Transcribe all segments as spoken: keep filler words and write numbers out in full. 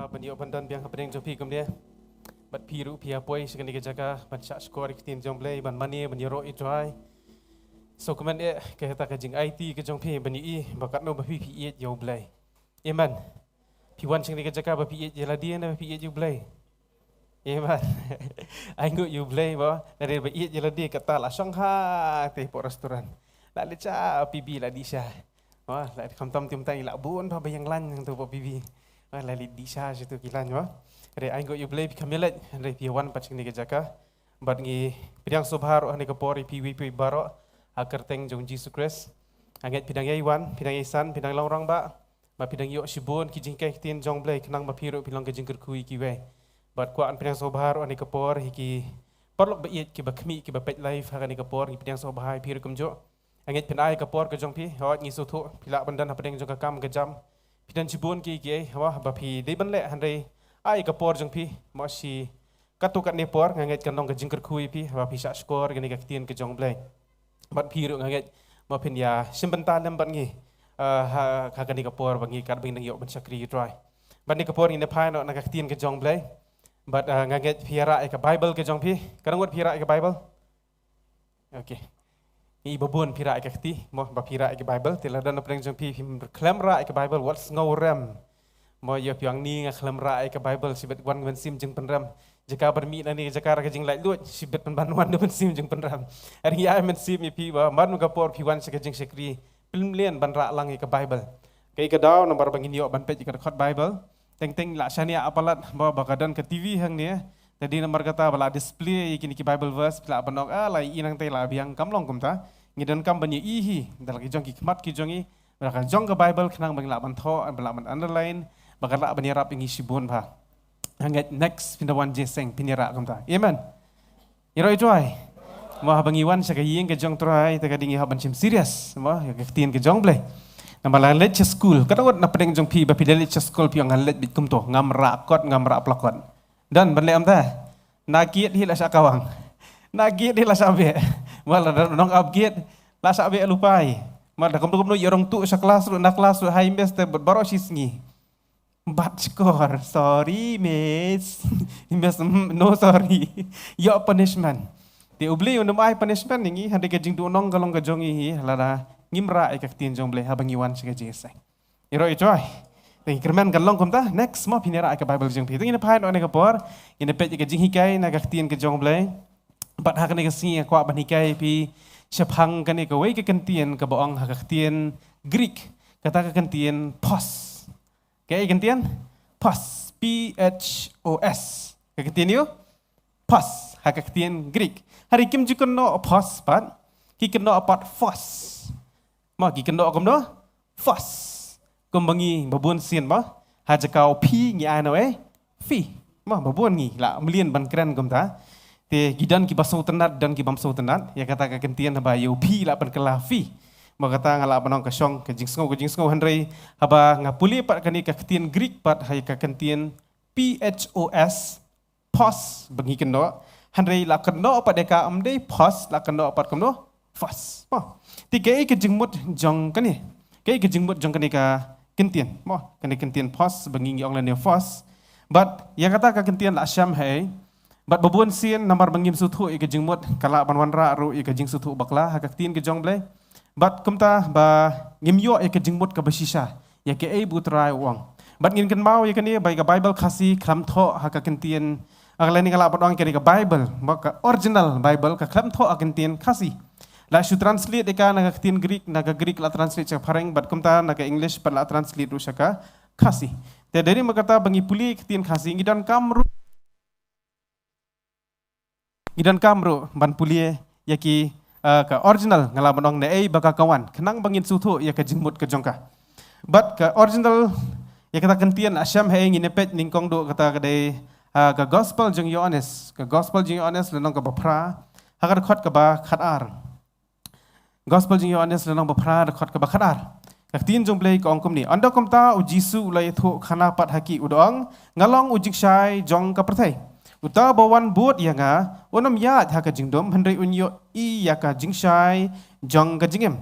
Ban ïoh ban don biang hapdeng jong phi kumne. Bad phi ruh phi ïa poi sha kane ka jaka ban shah shkor ïa ka ktien jong U Blei, ban mane, ban ïaroh ïa U Trai. So kumne eh, kata ka jingaiti ka jong phi ban ïohi ba katno ba phi phi ïeit ïa U Blei. Amen. Phi wan sha kane ka jaka ba phi ïeit ïa lade ne ba phi ïeit ïa U Blei? Amen. Ai nguh ïa U Blei ba, lada ba ïeit ïa lade kata la shong ha te hapoh restaurant. La leit sha P B la dih sha. Ba la khamtam tim tang la bun ba ba ïeng lan hangto hapoh P B. Ba la leit dih sha shato ki lan ba. Re ai nguh ïa U Blei phi kham ïaleit, re phi wan pat sha kane ka jaka. Bad ngi pdiang sngewbha ruh ha kane ka por ïa phi iwei pa iwei baroh ha ka kyrteng jong U Jisu Khrist. Nga ngeit phi dang ïai wan, phi dang ïai san, phi dang long rangbah. Ba phi dang ïoh shibun ki jinghikai ktien jong U Blei khnang ba phi ruh phi long ka jingkyrkhu ïa kiwei. Bad kwah ban pdiang sngewbha ruh ha kane ka por ïa ki paralok ba ïeit, kiba khmih, kiba peit live ha kane ka por, ngi pdiang sngewbha ïa phi ruh kumjuh. Nga ngeit phin ai ka por ka jong phi, hooid ngi sngewthuh phi lah ban don hapdeng jong ka kam ka jam. Phi don shibun ki, ki, eh, haba phi dei ban leh, hynrei ai ka por jong phi, mo shi katto katne por, nga ngeit kan long ka jingkyrkhu ïa phi ba phi shah shkor kane ka ktien ka jong U Blei. Bad phi ruh nga ngeit ba phin ïa shim bynta lem bad ngi, ah, ha, ha kane ka por ba ngi kat ba ngi dang ïoh ban shakri ïa U Trai. Bad kane ka por ngin ïa phai noh na ka ktien ka jong U Blei. Bad, ah, nga ngeit phi ïa rah ïa ka Bible ka jong phi. Ka dang wad phi rah ïa ka Bible? Okay. Ngi ba bun phi rah ïa ka kti, mo, ba phi rah ïa ka Bible, te lada na pdeng jong phi phim khlem rah ïa ka Bible, wat sngew rem. Mo, ïa phi ong ni nga khlem rah ïa ka Bible, shibit wan mynsiem jingpynrem. Jaka ban mih na kane ka jaka ka jinglaitluid, shibit pynban wan da mynsiem jingpynrem. Ar ngi ai mynsiem ïa phi ba man ka por phi wan sha ka jingshakri, pynlong ban rah lang ïa ka Bible. Kaei ka daw namar ba ngin ïoh ban peit ïa ka dkhot Bible. Teng teng la shaniah palat ba, ba ka don ka T V hangne. Te dei namar kata ba la display ïa kine ki Bible verse, phi lah ban ong, ah, la i nangta la biang, kam long kumta. Ngi donkam ban ïohi da la ki jong ki khmat ki jong ngi, da la ka jong ka Bible khnang ba ngi lah ban thoh, ba lah ban underline, ba ka lah ban ïarap ïa ngi shibun bha. Nga ngeit next phin da wan jingïaseng phin ïa rah kumta. Amen. Ïaroh ïa U Trai. Mo, haba ngi wan sha ka ïing ka jong U Trai, te ka dei ngi hap ban shim serious. Mo, ïa ka ktien ka jong U Blei. Namar la leit sha skul, ka dang wad na pdeng jong phi ba phi da leit sha skul phi ong nga leit beit kumto, ngam rah kot, ngam rah pla kot. Don ban leh kumta? Na kiad hi la shah kawang. Na kiad hi la shah beh. Mo, la don nong ap kiad la shah beh lypa. Mo, da kumno kumno ïa rung tuh sha klas ruh, na klas ruh, ha i mes te bad baroh shi sngi. Bat shkor, sorry miss. Miss, mm, no sorry. Ïoh punishment. Te U Blei un ym ai punishment ïa ngi, hynrei ka jingduhnong ka long ka jong ngi hi, lada ngim rah ïa ka ktien jong U Blei haba ngi wan sha ka jingïaseng. Ïaroh ïa U Trai. Te ngi kyrmen kan long kumta, next mo phin ïa rah ïa ka Bible jong phi. Te ngin ïa phai noh na ka por, ngin ïa peit ïa ka jinghikai na ka ktien ka jong U Blei. Bad ha kane ka sngi nga kwah ban hikai ïa phi shaphang kane kawei ka kyntien kaba ong ha ka ktien Greek. Kata ka kyntien phos. Kaei ka kyntien? Phos. P H O S. Ka kyntien ïa u? Phos. Ha ka ktien Greek. Hynrei kim ju kynnoh phos pat. Ki kynnoh pat phos. Mo, ki kynnoh kumno? Phos. Kumba ngi ba bun sien mo. Ha jaka u phi ngi ai noh eh. Phi. Mo, ba bun ngi la mlien ban kren kumta. Te ki don kiba sngewtynnat, don kibym sngewtynnat. Ïa kata ka kyntien haba ïa u phi la pynkylla phi. Mo kata nga lah ban ong ka shong, ka jingsngew, ka jingsngew hynrei. Haba nga pule pat kane ka ktien Greek pat ha ka kyntien P H O S, phos, ba ngi kynnoh. Hynrei la kynnoh pat ïa ka ym dei phos, la kynnoh pat kumno? Phos. Mo. Te kaei ka jingmut jong kane? Kaei ka jingmut jong kane ka kyntien? Mo, kane kyntien phos, ba ngi ngi ong lane phos. Bad ïa kata ka kyntien la shem haei? Bad ba bun sien namar ba ngim sngewthuh ïa ka jingmut, ka lah ban wanrah ruh ïa ka jingsngewthuh bakla ha ka ktien ka jong U Blei. Bad kumta ba ngim ïoh ïa ka jingmut kaba shisha ïa kaei ba U Trai u ong. Bad ngin kynmaw ïa kane ba ïa ka Bible Khasi khlem thoh ha ka kyntien, ha ka lane nga lah ban ong kane ka Bible, ba ka original Bible ka khlem thoh ha ka kyntien Khasi. La shu translate ïa ka na ka ktien Greek, na ka Greek la translate sha ka phareng, bad kumta na ka English pat la translate ruh sha ka Khasi. Te dei namar kata ba ngi pule ka ktien Khasi ngi donkam ruh Ngi donkam ruh ban pule ïa ki, eh, ka original nga lah ban ong naei ba ka ka wan. Khnang ba ngin sngewthuh ïa ka jingmut ka jong ka. Bad ka original ïa kata ka kyntien la shem haei ngin ïa peit nyngkong duh kata ka dei, eh, ka gospel jong Ïoannis. Ka gospel jong Ïoannis lynnong kaba phra. Ha ka dkhot kaba khatar. Gospel jong Ïoannis lynnong ba phra dkhot kaba khatar. Ka ktien jong U Blei ka ong kumne. Ynda kumta U Jisu u la ïathuh khana pat ha ki u da ong, nga long u jingshai jong ka pyrthei. Uta ba wan bud ïa nga, un ym ïaid ha ka jingdum hynrei un ïohi ïa ka jingshai jong ka jingim.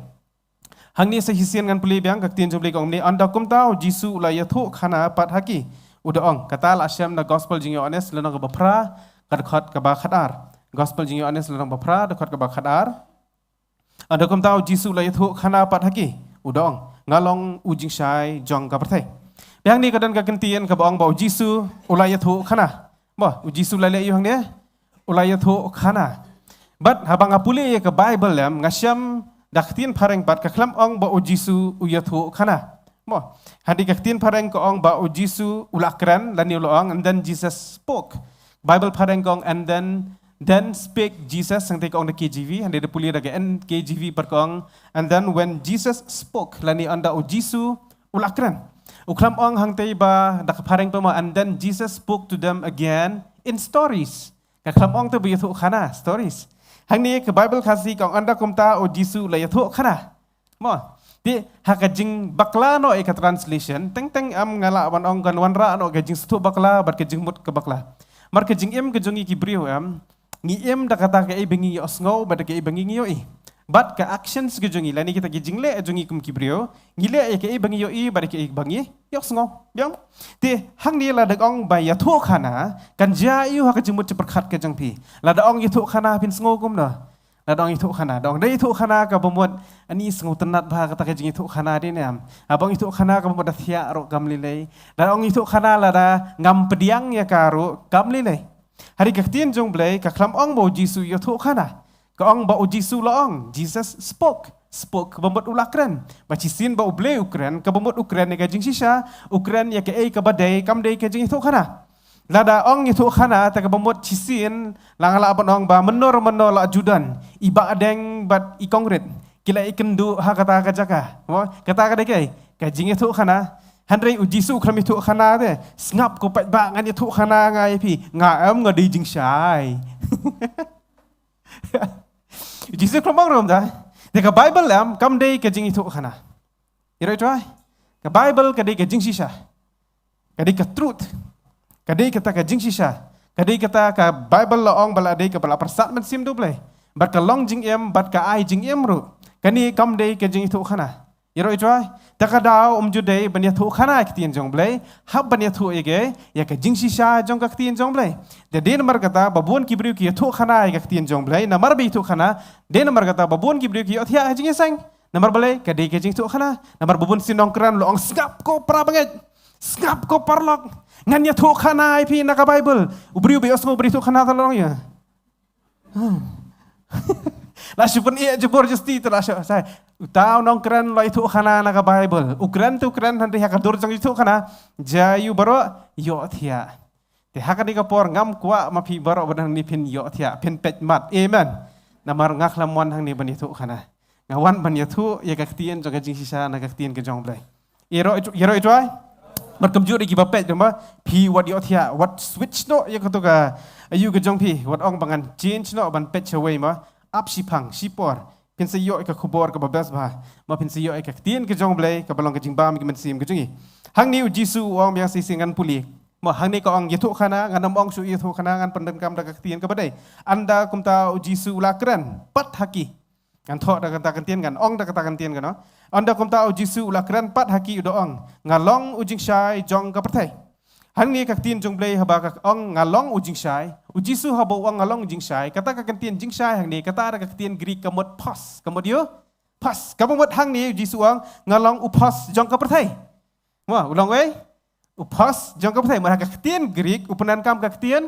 Hangne sa shisien ngan pule biang ka ktien jong U Blei ka ong kumne. Ynda kumta U Jisu u la ïathuh khana pat ha ki U da ong, kata la shem na gospel jong Ïoannis lynnong kaba phra, ka dkhot kaba khatar. Gospel jong Ïoannis lynnong ba phra, dkhot kaba khatar. Hynda kumta u Jisu u la ïathuh khana pat ha ki. U da ong, nga long u jingshai jong ka pyrthei. Biang ni ka don ka kyntien kaba ong ba u Jisu u la ïathuh khana. Mo, u Jisu la leh ïu hangne? U la ïathuh khana. Bad haba nga pule ïa ka Bible em, nga shem da ka ktien phareng pat ka khlem ong ba u Jisu u ïathuh khana. Mo, hynda ka ktien phareng ka ong ba u Jisu u la kren, lane u la ong, and then Jesus spoke. Bible phareng ka ong, and then, then spake Jesus, hangta ka ong da K J V, hynda da pule da ka N K J V pat ka ong, and then when Jesus spoke, lane hynda u Jisu u la kren. U khlem ong hangta ba da ka phareng pat mo, and then Jesus spoke to them again in stories. Ka khlem ong te ba ïathuh khana, stories. Hangne ka Bible Khasi ka ong hynda kumta u Jisu u la ïathuh khana. Mo. Te ha ka jingbakla noh ïa ka translation, teng teng em nga lah ban ong kan wanrah noh ka jingsngewthuh bakla bad ka jingmut ka bakla. Mar ka jingim ka jong ngi ki briew em, ngi im da kata kaei ba ngi ïohsngew bad da kaei ba ngi ïohi. Bad ka actions ka jong ngi, lane kita ki jingleh jong ngi kum ki briew, ngi leh ïa kaei ba ngi ïohi bad da kaei ba ngi ïohsngew. Biang. Te hangne lada ong ba ïathuh khana, kan jia ïa u ha ka jingmut jingpyrkhat ka jong phi. Lada ong ïathuh khana phin sngew kumno? Lada ong ïathuh khana, da ong da ïathuh khana kaba mut, ani sngewtynnat bha kata ka jingïathuh khana dei ne em. Haba ong ïathuh khana kaba mut da thiah ruh kam lei lei. Lada ong ïathuh khana lada ngam pdiang ïa ka ruh kam lei lei. Hynrei ka ktien jong U Blei ka khlem ong ba u Jisu u ïathuh khana. Ka ong ba u Jisu u la ong, Jesus spoke. Spoke kaba mut u la kren. Bad shisien ba U Blei u kren, kaba mut u kren ïa ka jingshisha, u kren ïa kaei kaba dei, kam dei ka jingïathuh khana. Lada ong ïathuh khana te kaba mut shisien la nga lah ban ong ba mynno mynno la ju don i Bahdeng bad i Kongrit ki la ïakynduh ha kata ka jaka. Mo, kata ka dei kaei? Ka jingïathuh khana. Hynrei u Jisu u khlem ïathuh khana te. Sngap ko paidbah, ngan ïathuh khana nga ïa phi. Nga em, nga dei jingshai. U Jisu u khlem ong ruh kumta. Te ka Bible em kam dei ka jingïathuh khana. Ïa rai trai. Ka Bible ka dei ka jingshisha. Ka dei ka truth. Ka dei kata ka jingshisha. Ka dei kata ka Bible la ong ba la dei kaba la pyrsad mynsiem da U Blei. Bad ka long jingim, bad ka ai jingim ruh. Kane kam dei ka jingïathuh khana. Ïa rai trai. Te ka daw um ju dei ban ïathuh khana ïa ka ktien jong U Blei. Hap ban ïathuh ïa ka, ïa ka jingshisha jong ka ktien jong U Blei. Te dei namar kata ba bun ki briew ki ïathuh khana ïa ka ktien jong U Blei. Namar ba ïathuh khana, dei namar kata ba bun ki briew ki ïohthiah ha jingïaseng. Namar balei? Ka dei ka jingïathuh khana. Namar ba bun sien nongkren la ong, sngap ko para bangeit. Sngap ko paralok. Ngan ïathuh khana ïa phi na ka Bible. U briew ba ïohsngew ba ïathuh khana te la ong ïa. Hmm. La shu pynïeh jubor justi te la shu sai. Uta u nongkren la ïathuh khana na ka Bible. U kren te u kren, hynrei ha ka dur jong ïathuh khana, jia ïa u baroh ïohthiah. Te ha kane ka por ngam kwah ma phi baroh ba don hangne phin ïohthiah, phin peit mat. Amen. Namar nga khlem wan hangne ban ïathuh khana. Nga wan ban ïathuh ïa ka ktien jong ka jingshisha na ka ktien ka jong U Blei. Ïa rai, ïa rai trai. Bad kumjuh de kiba peit, namar phi wat ïohthiah, wat switch noh ïa kato ka, ïa ka jong phi, wat ong ba ngan change noh ban peit shawei, ma ap shiphang shipor. Phin sa ïoh ïa ka khubor kaba best bha. Ma phin sa ïoh ïa ka ktien ka jong U Blei kaba long ka jingbam ïa ka mynsiem ka jong ngi. Hangne u Jisu u ong biang shisien, ngan pule. Ma hangne ka ong ïathuh khana, ngan ym ong shuh ïathuh khana, ngan pyndonkam da ka ktien kaba dei. Hynda kumta u Jisu u la kren pat ha ki. Ngan thoh da kata ka ktien, ngan ong da kata ka ktien, kano. Hynda kumta u Jisu u la kren pat ha ki, u da ong, nga long u jingshai jong ka pyrthei. Hangne ka ktien jong U Blei haba ka ong nga long u jingshai. U Jisu haba u ong nga long u jingshai, kata ka ktien jingshai hangne, kata da ka ktien Greek ka mut phos. Ka mut ïa u? Phos. Kaba mut hangne u Jisu u ong nga long u phos jong ka pyrthei. Mo, u long wei? U phos jong ka pyrthei. Mo, ha ka ktien Greek u pyndonkam ka ktien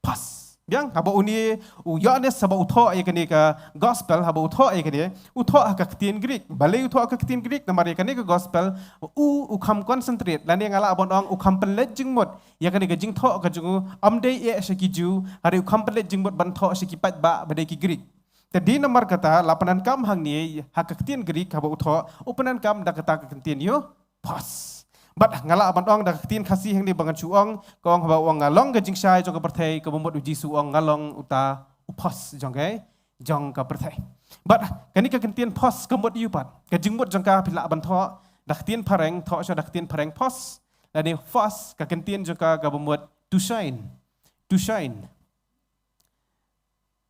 phos. Biang, haba une u Ïoannis haba u thoh ïa kane ka gospel, haba u thoh ïa kane, u thoh ha ka ktien Greek. Balei u thoh ha ka ktien Greek? Namar ïa kane ka gospel u, u kham concentrate, lane nga lah ban ong u kham pynleit jingmut ïa kane ka jingthoh ka jong u, ym dei eh sha ki Jiw, hynrei u kham pynleit jingmut ban thoh sha ki paidbah ba dei ki Greek. Te dei namar kata la pyndonkam hangne ha ka ktien Greek haba u thoh, u pyndonkam da kata ka ktien ïa u phos. Bad nga lah ban ong da ka ktien Khasi hangne ba ngan shu ong, ka ong haba u ong nga long ka jingshai jong ka pyrthei, kaba mut u Jisu u ong nga long uta u phos jong ka, jong ka pyrthei. Bad kane ka ktien phos ka mut ïa u pat? Ka jingmut jong ka phi lah ban thoh da ka ktien phareng, thoh shuwa da ka ktien phareng phos, lane phos ka ktien jong ka kaba mut to shine. To shine.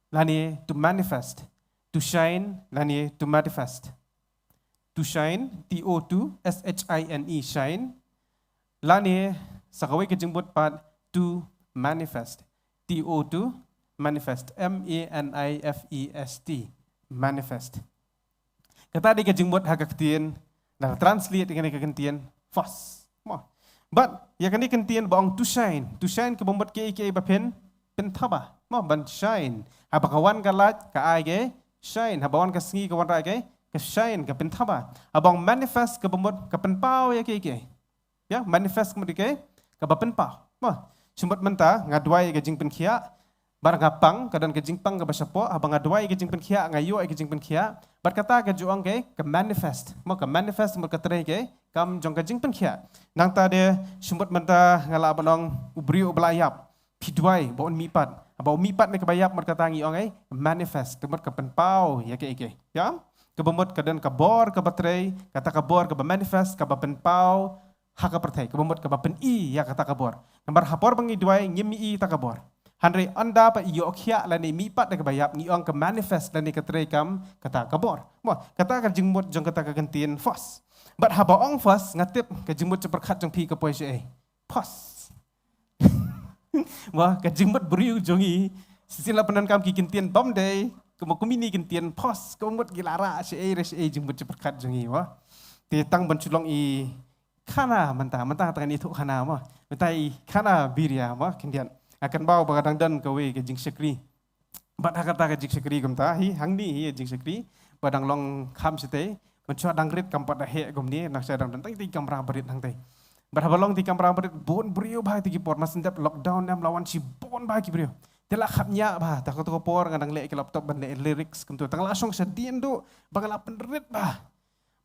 Lane to manifest. To shine, lane to manifest. To shine, T O two, S H I N E, shine. Lane Sa kawei ka jingmut pat to manifest. T O to manifest. M A N I F E S T. Manifest. Kata dei ka jingmut ha ka ktien, na translate ïa kane ka ktien phos. Mo. Bad ïa kane ka ktien ba ong to shine. To shine kaba mut kiei kiei ba phin pynthaba. Mo, ban shine. Haba ka wan ka light ka ai ka shine. Haba wan ka sngi ka wanrah ka, ka shine, ka pynthaba. Haba ong manifest kaba mut ka pynpaw ïa kiei kiei. Ïa, manifest ka mut ka, kaba pynpaw. Mo, shu mut mynta nga duwai ka jingpynkhiah, bad nga pang, ka don ka jingpang kaba shapoh, haba nga duwai ka jingpynkhiah, nga ïoh ka jingpynkhiah, bad kata ka ju ong ka, ka manifest. Mo, ka manifest mut ka trei ka kam jong ka jingpynkhiah. Nangta de, shu mut mynta nga lah ban ong u briew uba la ïap, phi duwai ba un mihpat. Haba u mihpat ne kaba ïap, mut kata ngi ong ka manifest, ka mut ka pynpaw ïa kiei kiei. Ïa? Kaba mut ka don ka bor kaba trei, kata ka bor kaba manifest, kaba pynpaw ha ka pyrthei, kaba mut kaba pyni ïa kata ka bor. Namar ha por ba ngi duwai ngim i ïa kata ka bor. Hynrei ynda pat i ïoh khiah lane mihpat da kaba ïap, ngi ong ka manifest lane ka trei kam kata ka bor. Mo, kata ka jingmut jong kata ka ktien phos. Bad haba ong phos, nga tip ka jingmut jingpyrkhat jong phi ka poi shaei. Phos. Mo, ka jingmut briew jong ngi, shisien la pyndonkam ki ktien bym dei, ka mo kumne ki ktien phos, ka mut ki la rah shaei re shaei jingmut jingpyrkhat jong ngi, mo. Te tang ban shu long i khana mynta, mynta tang ngi ïathuh khana mo. Mynta i khana biria mo, khyndiat. Nga kynmaw ba ka dang don kawei ka jingshakri. Bad ha kata ka jingshakri kumta, hi hangne hi jingshakri. Ba dang long kham shatei. Mynshuwa dang rit kam pat da heh kumne, nang sha dang don tang i kamra barit hangtei. Bad haba long i kamra barit bun briew bha ha kito ki por, mar shen dep lockdown ne em la wan shibun bha ki briew. Te la khapngiah bha, te ha kato ka por nga dang leh ki laptop ban leh lyrics kumto. Tang la shong shadien duh, ba nga la pynrit bha.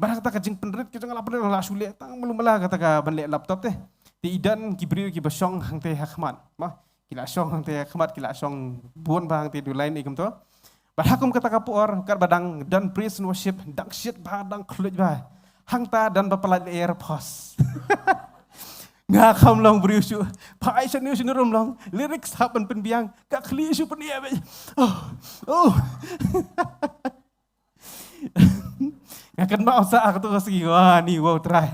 Bad ha kata ka jingpynrit ka jong nga la pynrit, la shu leh tang malu mala kata ka ban leh laptop te. Te i don ki briew kiba shong hangtei ha khmat. Mo, ki la shong hangtei ha khmat, ki la shong bun bha hangtei, du line i kumto. Bad ha kum kata ka por, katba dang don praise and worship, dang shit bha, dang khluit bha. Hangta don ba pynlait lyer phos. Nga kham long briew shuh. Phai shane shane ruh ym long. Lyrics hap ban pynbiang. Ka khlieh shuh pynïap. Oh. Oh. Nga kynmaw sa kato ka sngi, wa ni, wow, Trai.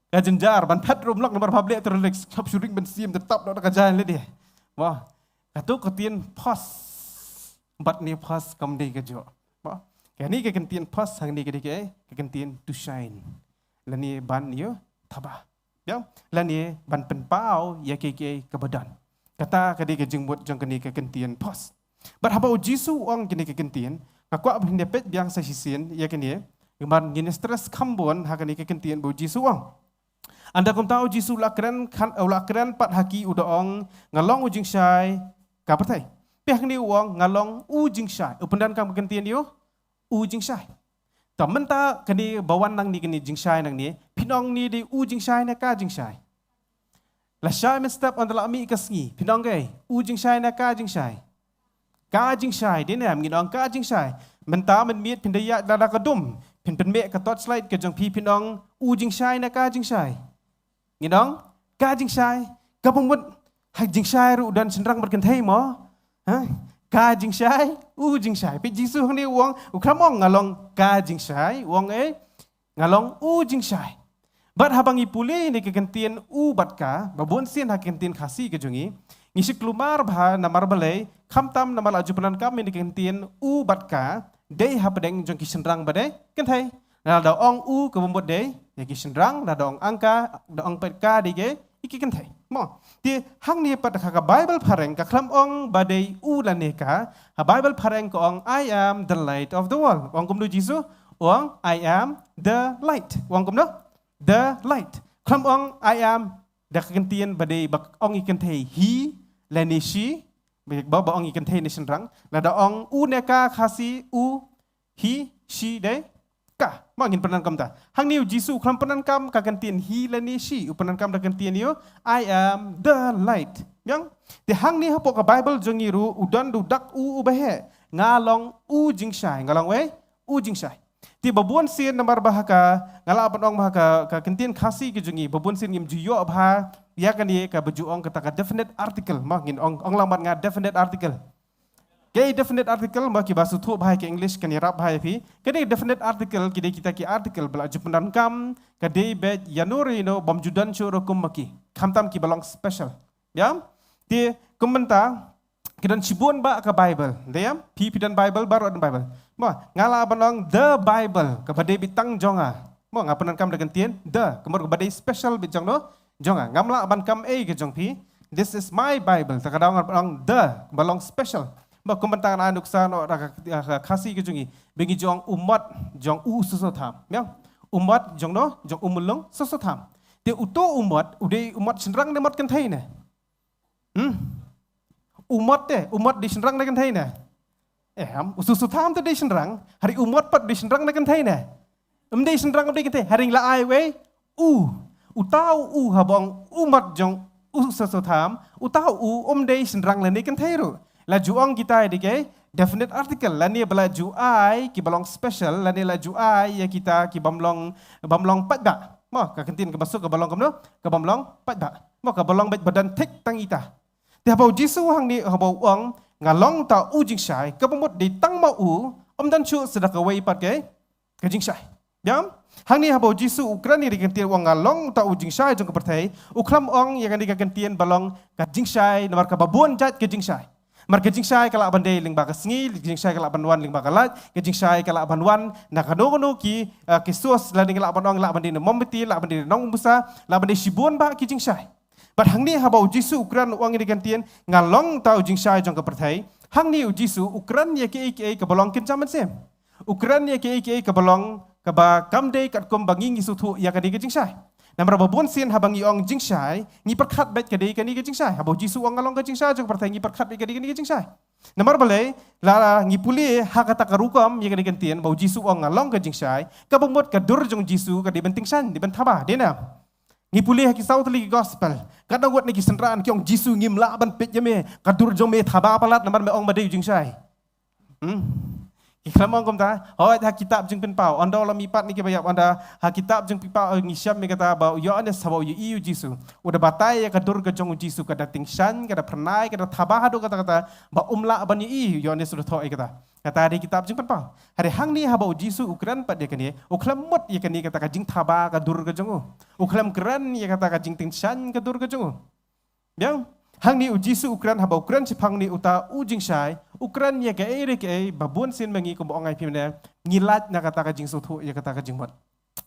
Ka jynjar, ban phet ruh ym long namar pha leh te lyrics, hap shu ring mynsiem, te tap noh da ka jaiñ lade. Wa, kato ka ktien phos, bad ne phos kam dei kajuh. Wa, kane ka ktien phos, hangne ka dei ka, ka ktien to shine. Lane ban ïa thaba. Ïa, lane ban pynpaw ïa kiei kiei kaba don. Kata ka dei ka jingmut jong kane ka ktien phos. Bad haba u Jisu u ong kane ka ktien, nga kwah ba phin ïa peit biang sa shisien ïa kane, namar ngin stress kham bun ha kane ka ktien ba u Jisu u ong. Ynda kumta u Jisu u la kren khan, u la kren pat ha ki u da ong, nga long u jingshai ka pyrthei. Peit hangne u ong, nga long u jingshai. U pyndonkam ka ktien ïa u, u jingshai. Te mynta kane ba wan nangne kane jingshai nangne, phin ong ne dei u jingshai ne ka jingshai. Lashai mynstep ynda la mih ka sngi, phin ong kaei, u jingshai ne ka jingshai. Ka jingshai, dei ne em, ngin ong ka jingshai. Mynta mynmiet phin da ïaid lada ka dum, phin pynmih ka torchlight ka jong phi, phin ong u jingshai ne ka jingshai. Ngin ong ka jingshai, kaba mut ha jingshai ruh u don shynrang bad kynthei mo. Ha? Ka jingshai, u jingshai. Peit Jisu hangne u ong, u khlem ong nga long ka jingshai, u ong eh, nga long u jingshai. Bad haba ngi pule ne ka ktien u bad ka, ba bun sien ha ka ktien Khasi ka jong ngi, ngi shu kulmar bha namar balei, khamtam namar la ju pyndonkam ne ka ktien u bad ka, dei hapdeng jong ki shynrang bad ki kynthei. Lada ong u kaba mut dei ïa ki shynrang, lada ong angka, da ong peit ka dei ïa ki kynthei. Mo. Te hangne pat ha ka Baibl phareng ka khlem ong ba dei u lane ka, ha Baibl phareng ka ong, "I am the light of the world." Ong kumno Jisu? Ong, "I am the light." Ong kumno? The light. Khlem ong, "I am," da ka ktien ba dei ba ong ïa ki kynthei he lane she, ba, ba ong ïa ki kynthei ne shynrang. Lada ong u ne ka Khasi, u, he, she dei ka. Mo, ngin pyndonkam ta. Hangne u Jisu u khlem pyndonkam ka ktien he lane she, u pyndonkam da ka ktien ïa u, "I am the light." Biang? Te hangne hapoh ka Baibl jong ngi ruh u don u dak u uba heh. Nga long u jingshai. Nga long wei? U jingshai. Te ba bun sien namar ba ha ka, nga lah ban ong ba ha ka, ka ktien Khasi ka jong ngi, ba bun sien ngim ju ïoh bha ïa kane kaba ju ong kata ka definite article. Mo, ngin ong, ong lang bad nga definite article. Kaei definite article, mo, kiba sngewthuh bha ïa ka English kan ïarap bha ïa phi. Ka dei definite article, ki dei kita ki article ba la ju pyndonkam, ka dei beit ïano re ïano, bym ju don shuh ruh kum ma ki. Khamtam kiba long special. Biang? Te, kum mynta, ki don shibun bah ka Bible. Biang? Phi, phi don Bible, baroh don Bible. Mo, nga lah ban ong the Bible, kaba dei beit tang jong nga. Mo, nga pyndonkam da ka ktien the, ka mut kaba dei special beit jong no, jong nga. Ngam lah ban kam ei ka jong phi. This is my Bible. Te ka daw nga ban ong the, kaba long special. Mo, kum mynta nga ai nuksa noh da ka, ka Khasi ka jong ngi. Ba ngi ju ong u mot jong u Soso Tham. Biang? U mot jong no, jong u Mulong Soso Tham. Te uto u mot, u dei u mot shynrang ne mot kynthei ne? Hmm? U mot te, u mot dei shynrang ne kynthei ne? Em, u Soso Tham te dei shynrang, hynrei u mot pat dei shynrang ne kynthei ne? Ym dei shynrang, ym dei kynthei, hynrei la ai wei u. Uta u haba ong u mot jong u Soso Tham, uta u um dei shynrang lane kynthei ruh. La ju ong kita ïa ki definite article, lane ba la ju ai kiba long special, lane la ju ai ïa kita kibym long, bym long paidbah. Mo, ka ktien kaba suk kaba long kumno, kaba ym long paidbah. Mo, kaba long beit ba don thik tang ita. Te haba u Jisu hangne haba u ong nga long uta u jingshai, kaba mut dei tang ma u, ym don shuh sa da kawei pat ka, ka jingshai. Biang? Hangne haba u Jisu u kren ïa ka ktien u ong nga long uta u jingshai jong ka pyrthei, u khlem ong ïa kane ka ktien ba long ka jingshai, namar kaba bun jait ka jingshai. Namar ka jingshai ka lah ban dei lyngba ka sngi, ka jingshai ka lah ban wan lyngba ka light, ka jingshai ka lah ban wan na kano kano ki, eh, ki source, lane ka lah ban ong lah ban dei na mombati, lah ban dei na nongbusa, lah ban dei shibun bah ki jingshai. Bad hangne haba u Jisu u kren u ong ïa ka ktien nga long uta u jingshai jong ka pyrthei, hangne u Jisu u kren ïa kiei kiei kaba long kynja mynsiem. U kren ïa kiei kiei kaba long kaba kam dei katkum ba ngi ngi sngewthuh ïa kane ka jingshai. Namar ba bun sien haba ngi ong jingshai, ngi pyrkhat beit ka dei kane ka jingshai. Haba u Jisu u ong nga long ka jingshai jong ka pyrthei, ngi pyrkhat beit ka dei kane ka jingshai. Namar balei, la ngi pule ha kata ka rukom ïa kane ka ktien ba u Jisu u ong nga long ka jingshai, kaba mut ka dur jong u Jisu ka dei ban tyngshaiñ, dei ban thaba, dei ne? Ngi pule ha ki saw tylli ki gospel, katno ngut na ki synran ki ong Jisu ngim lah ban peit ïa me, ka dur jong me thaba palat namar me ong ma dei u jingshai. Hmm? Ki khlem ong kumta, hooid ha kitab Jingpynpaw, ynda la mih pat ne kiba ïap, ynda ha kitab Jingpynpaw ngi shem ïa kata ba u Ïoannis haba u ïohi ïa u Jisu, u da batai ïa ka dur ka jong u Jisu, ka da tyngshaiñ, ka da phyrnai, ka da thaba haduh katta katta ba um lah ban ïohi, u Ïoannis u da thoh ïa kata. Kata dei kitab Jingpynpaw. Hynrei hangne haba u Jisu u kren pat ïa kane, u khlem mut ïa kane kata ka jingthaba ka dur ka jong u. U khlem kren ïa kata ka jingtyngshaiñ ka dur ka jong u. Biang, hangne u Jisu u kren, haba u kren shaphang ne uta u jingshai, u kren ïa kaei re kaei ba bun sien ma ngi kumba ong ai phi mynne, ngi lait na kata ka jingsngewthuh ïa kata ka jingmut.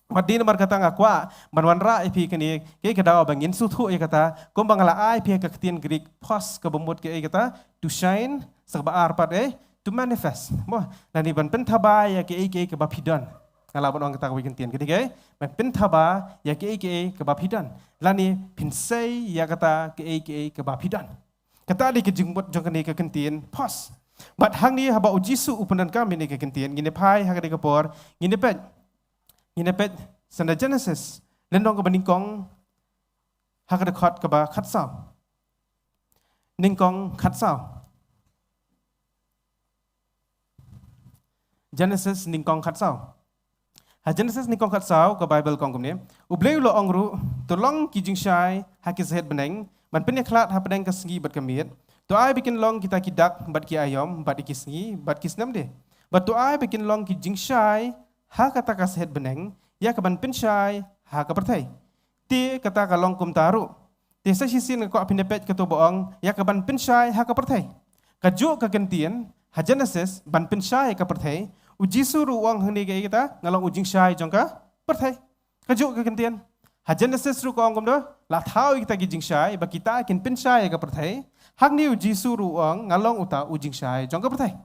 Bad dei namar kata nga kwah ban wanrah ïa phi kane, kaei ka daw ba ngin sngewthuh ïa kata, kumba nga la ai phi ha ka ktien Greek pos, kaba mut kaei kata, to shine, sa kaba ar pat eh, to manifest. Mo, lane ban pynthaba ïa kaei kaei kaba phi don. Nga lah ban ong kata kawei ka ktien, ka dei kaei? Ban pynthaba ïa kaei kaei kaba phi don. Lane pynsei ïa kata kaei kaei kaba phi don. Kata dei ka jingmut jong kane ka ktien pos. Bad hangne haba u Jisu u pyndonkam ïa kane ka ktien, ngin ïa phai ha kane ka por, ngin ïa peit. Ngin ïa peit sa na Genesis, lynnong kaba nyngkong, ha ka dkhot kaba khatsaw. Nyngkong khatsaw. Genesis nyngkong khatsaw. Ha Genesis nyngkong khatsaw ka Bible ka ong kumne. U Blei u la ong ruh, to long ki jingshai ha ki shet bneng, ban pynïakhlad hapdeng ka sngi bad ka miet. To ai ba kin long kita ki dak bad ki aïom bad ki sngi bad ki snem de. Bad to ai ba kin long ki jingshai ha kata ka shet bneng, ïa ka ban pynshai ha ka pyrthei. Te kata ka long kumta ruh. Te sa shisien nga kwah phin ïa peit kato ba ong, ïa ka ban pynshai ha ka pyrthei. Kajuh ka ktien, ha Genesis, ban pynshai ha ka pyrthei, u Jisu ruh u ong hangne kaei kata, nga long u jingshai jong ka pyrthei. Kajuh ka ktien. Ha Genesis ruh ka ong kumno, la thaw ïa kita ki jingshai, ba kita kin pynshai ha ka pyrthei. Hangne u Jisu ruh u ong, nga long uta u jingshai jong ka pyrthei.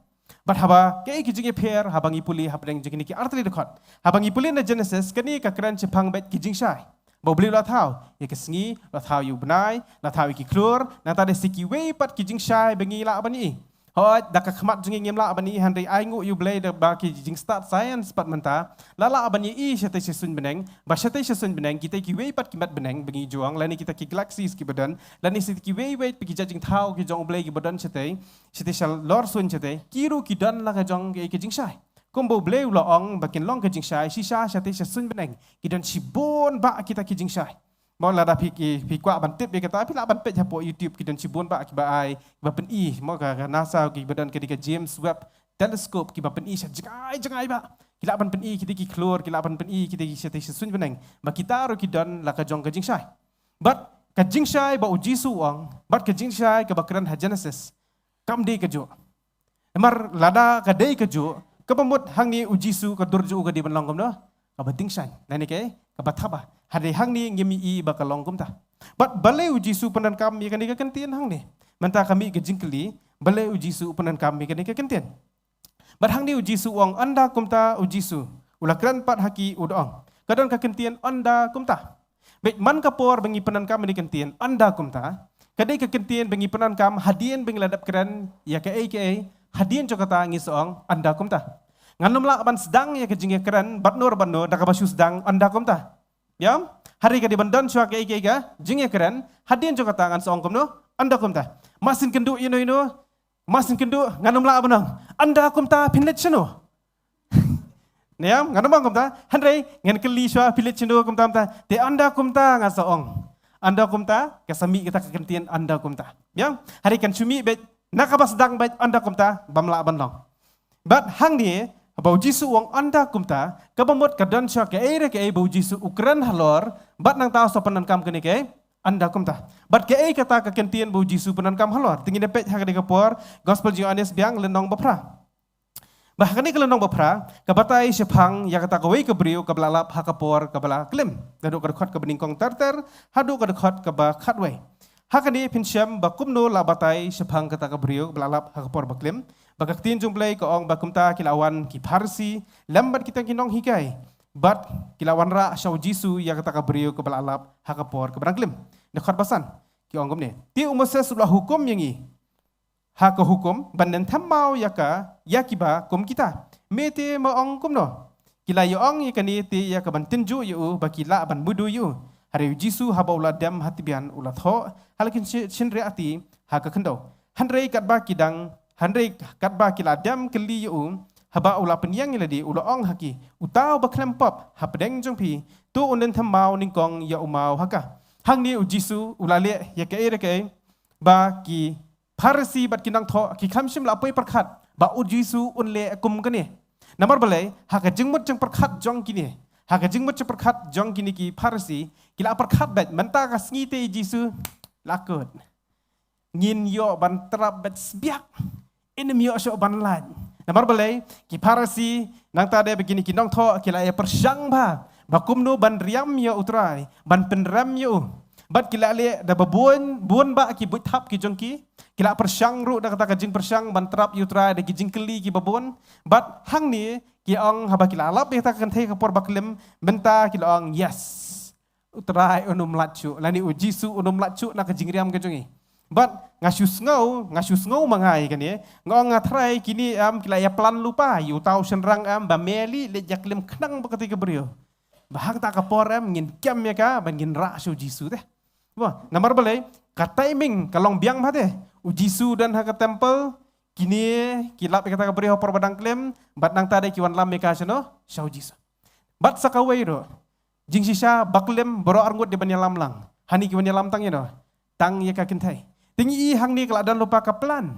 Bad haba, kaei ka jingïapher, haba ngi pule, hapdeng jong kine ki artylli dkhot. Haba ngi pule na Genesis, kane ka kren shaphang beit ki jingshai. Ba u Blei u la thaw, ïa ka sngi, la thaw ïa u bnai, la thaw ïa ki khlur, nangta dei sa kiwei pat ki jingshai ba ngi lah ban ïohi. Hooid, da ka khmat jong ngi ngim lah ban ïohi hynrei ai nguh ïa u Blei da ba ki jingstad science pat mynta, la lah ban ïohi shatei sha suiñ bneng, ba shatei sha suiñ bneng, kitei kiwei pat ki met bneng, ba ngi ju ong, lane kita ki galaxies kiba don, lane shatei kiwei wei pat ki jait jingthaw ki jong u Blei kiba don shatei, shatei shalor suiñ shatei, ki ruh ki don la ka jong kaei ka jingshai. Kumba u Blei u la ong, ba kin long ka jingshai, shisha shatei sha suiñ bneng. Ki don shibun bah kita ki jingshai. Mo lada phi ki, phi kwah ban tip ïa kata, phi lah ban peit hapoh YouTube ki don shibun bah kiba ai, kiba pyni, mo ka, ka NASA kiba don ka dei ka James Webb Telescope kiba pyni sha jngai, jngai bah. Ki lah ban pyni kita ki khlur, ki lah ban pyni kita ki shatei sha suiñ bneng. Ba kita ruh ki don la ka jong ka jingshai. Bad ka jingshai ba u Jisu u ong bad ka jingshai kaba kren ha Genesis kam dei kajuh. Namar lada ka dei kajuh, kaba mut hangne u Jisu ka dur jong u ka dei ban long kumno? Kaba tyngshaiñ, lane kaei? Kaba thaba. Hynrei hangne ngim ïohi ba ka long kumta. Bad balei u Jisu u pyndonkam ïa kane ka kyntien hangne? Mynta ka mih ka jingkylli, balei u Jisu u pyndonkam ïa kane ka kyntien? Bad hangne u Jisu u ong, ynda kumta u Jisu u la kren pat ha ki, u da ong, ka don ka kyntien ynda kumta. Bad man ka por ba ngi pyndonkam ïa kane ka kyntien ynda kumta, ka dei ka kyntien ba ngi pyndonkam hadien ba ngi la dep kren ïa kaei kaei, hadien jong kata ngi sa ong ynda kumta. Ngan ym lah ban sdang ïa ka jingïakren bad no bad no da kaba shu sdang ynda kumta. Ïa? Hynrei ka dei ban don shuwa kaei kaei ka jingïakren, hadien jong kata ngan sa ong kumno? Ynda kumta. Masin kynduh ïa no ïa no, masin kynduh, ngan ym lah ban ong, ynda kumta phin leit shano? Ne ïa, ngan ym ong kumta, hynrei ngan kylli shuwa phi leit shano kumta kumta. Te ynda kumta ngan sa ong. Ynda kumta, ka sa mih kata ka kyntien ynda kumta. Ïa, hynrei kan shu mih beit na kaba sdang beit ynda kumta, bym lah ban long. Bad hangne, haba u Jisu u ong ynda kumta, kaba mut ka don shuwa kaei re kaei ba u Jisu u kren halor, bad nangta u sa pyndonkam kane kaei, ynda kumta. Bad kaei kata ka kyntien ba u Jisu u pyndonkam halor? Te ngin ïa peit ha kane ka por, Gospel jong u Ïoannis biang lynnong ba phra. Ba ha kane ka lynnong ba phra, ka batai shaphang ïa kata kawei ka briew kaba la lap ha ka por kaba la klim. Naduh ka dkhot kaba nyngkong ter ter, haduh ka dkhot kaba khatwei. Ha kane phin shem ba kumno la batai shaphang kata ka briew kaba la lap ha ka por ba klim. Ba ka ktien jong u Blei ka ong ba kumta ki la wan ki Pharisi, lem bad kita ki nonghikai. Bad ki la wanrah sha u Jisu ïa kata ka briew kaba la lap ha ka por kaba dang klim. Dkhot ba san, ki ong kumne. Te u Moses u la hukum ïa ngi ha ka hukum ban nym them maw ïa ka, ïa kiba kum kita. Me te me ong kumno? Ki la ïa ong ïa kane te ïa kaban tynjuh ïa u ba ki lah ban mudui ïa u. Hynrei u Jisu haba u la dem ha tbian u la thoh ha la ki shin-, shynriahti ha ka khyndew. Hynrei katba ki dang, hynrei katba ki la dem kylli ïa u, haba u la pynïeng ïa lade u la ong ha ki, uta uba khlem pop hapdeng jong phi, to un nym them maw nyngkong ïa u maw ha ka. Hangne u Jisu u la leh ïa kaei re kaei ba ki Pharisi bad ki nongthoh ki khlem shym la poi pyrkhat ba u Jisu un leh kum kane. Namar balei? Ha ka jingmut jingpyrkhat jong kine, ha ka jingmut jingpyrkhat jong kine ki Pharisi, ki la pyrkhat beit mynta ka sngi te u Jisu la kut, ngin ïoh ban trap beit sbiak, ym ïoh shuh ban lait. Namar balei? Ki Pharisi, nangta de bad kine ki nongthoh ki la ïa pyrshang bha ba kumno ban riam ïa u Trai, ban pynrem ïa u. Bad ki la leh da ba bun, bun bah ki buit thap ki jong ki. Ki la pyrshang ruh da kata ka jingpyrshang ban trap ïa u Trai da ki jingkylli kiba bun. Bad hangne ki ong haba ki la lap ïa kata ka kynthei ka por ba klim, mynta ki la ong, yes, u Trai un ym lait shuh, lane u Jisu un ym lait shuh na ka jingriam ka jong ngi. Bad nga shu sngew, nga shu sngew ma nga ïa kane, nga ong nga tharai kine em ki la ïa plan lypa ïa uta u shynrang em ba me lei leit ïa klim khnang bad kata ka briew. Ba ha kata ka por em ngin kem ïa ka, ba ngin rah sha u Jisu te. Ba, namar balei? Ka timing ka long biang bha te. U Jisu u don ha ka temple, kine ki lap ïa kata ka briew ha por ba dang klim, bad nangta de ki wan lam ïa ka shano? Sha u Jisu. Bad sa kawei ruh, jingshisha ba klim baroh arngut dei ban ïalam lang. Hangne ki wan ïalam tang ïano? Tang ïa ka kynthei. Te ngi i hangne ka la don lypa ka plan.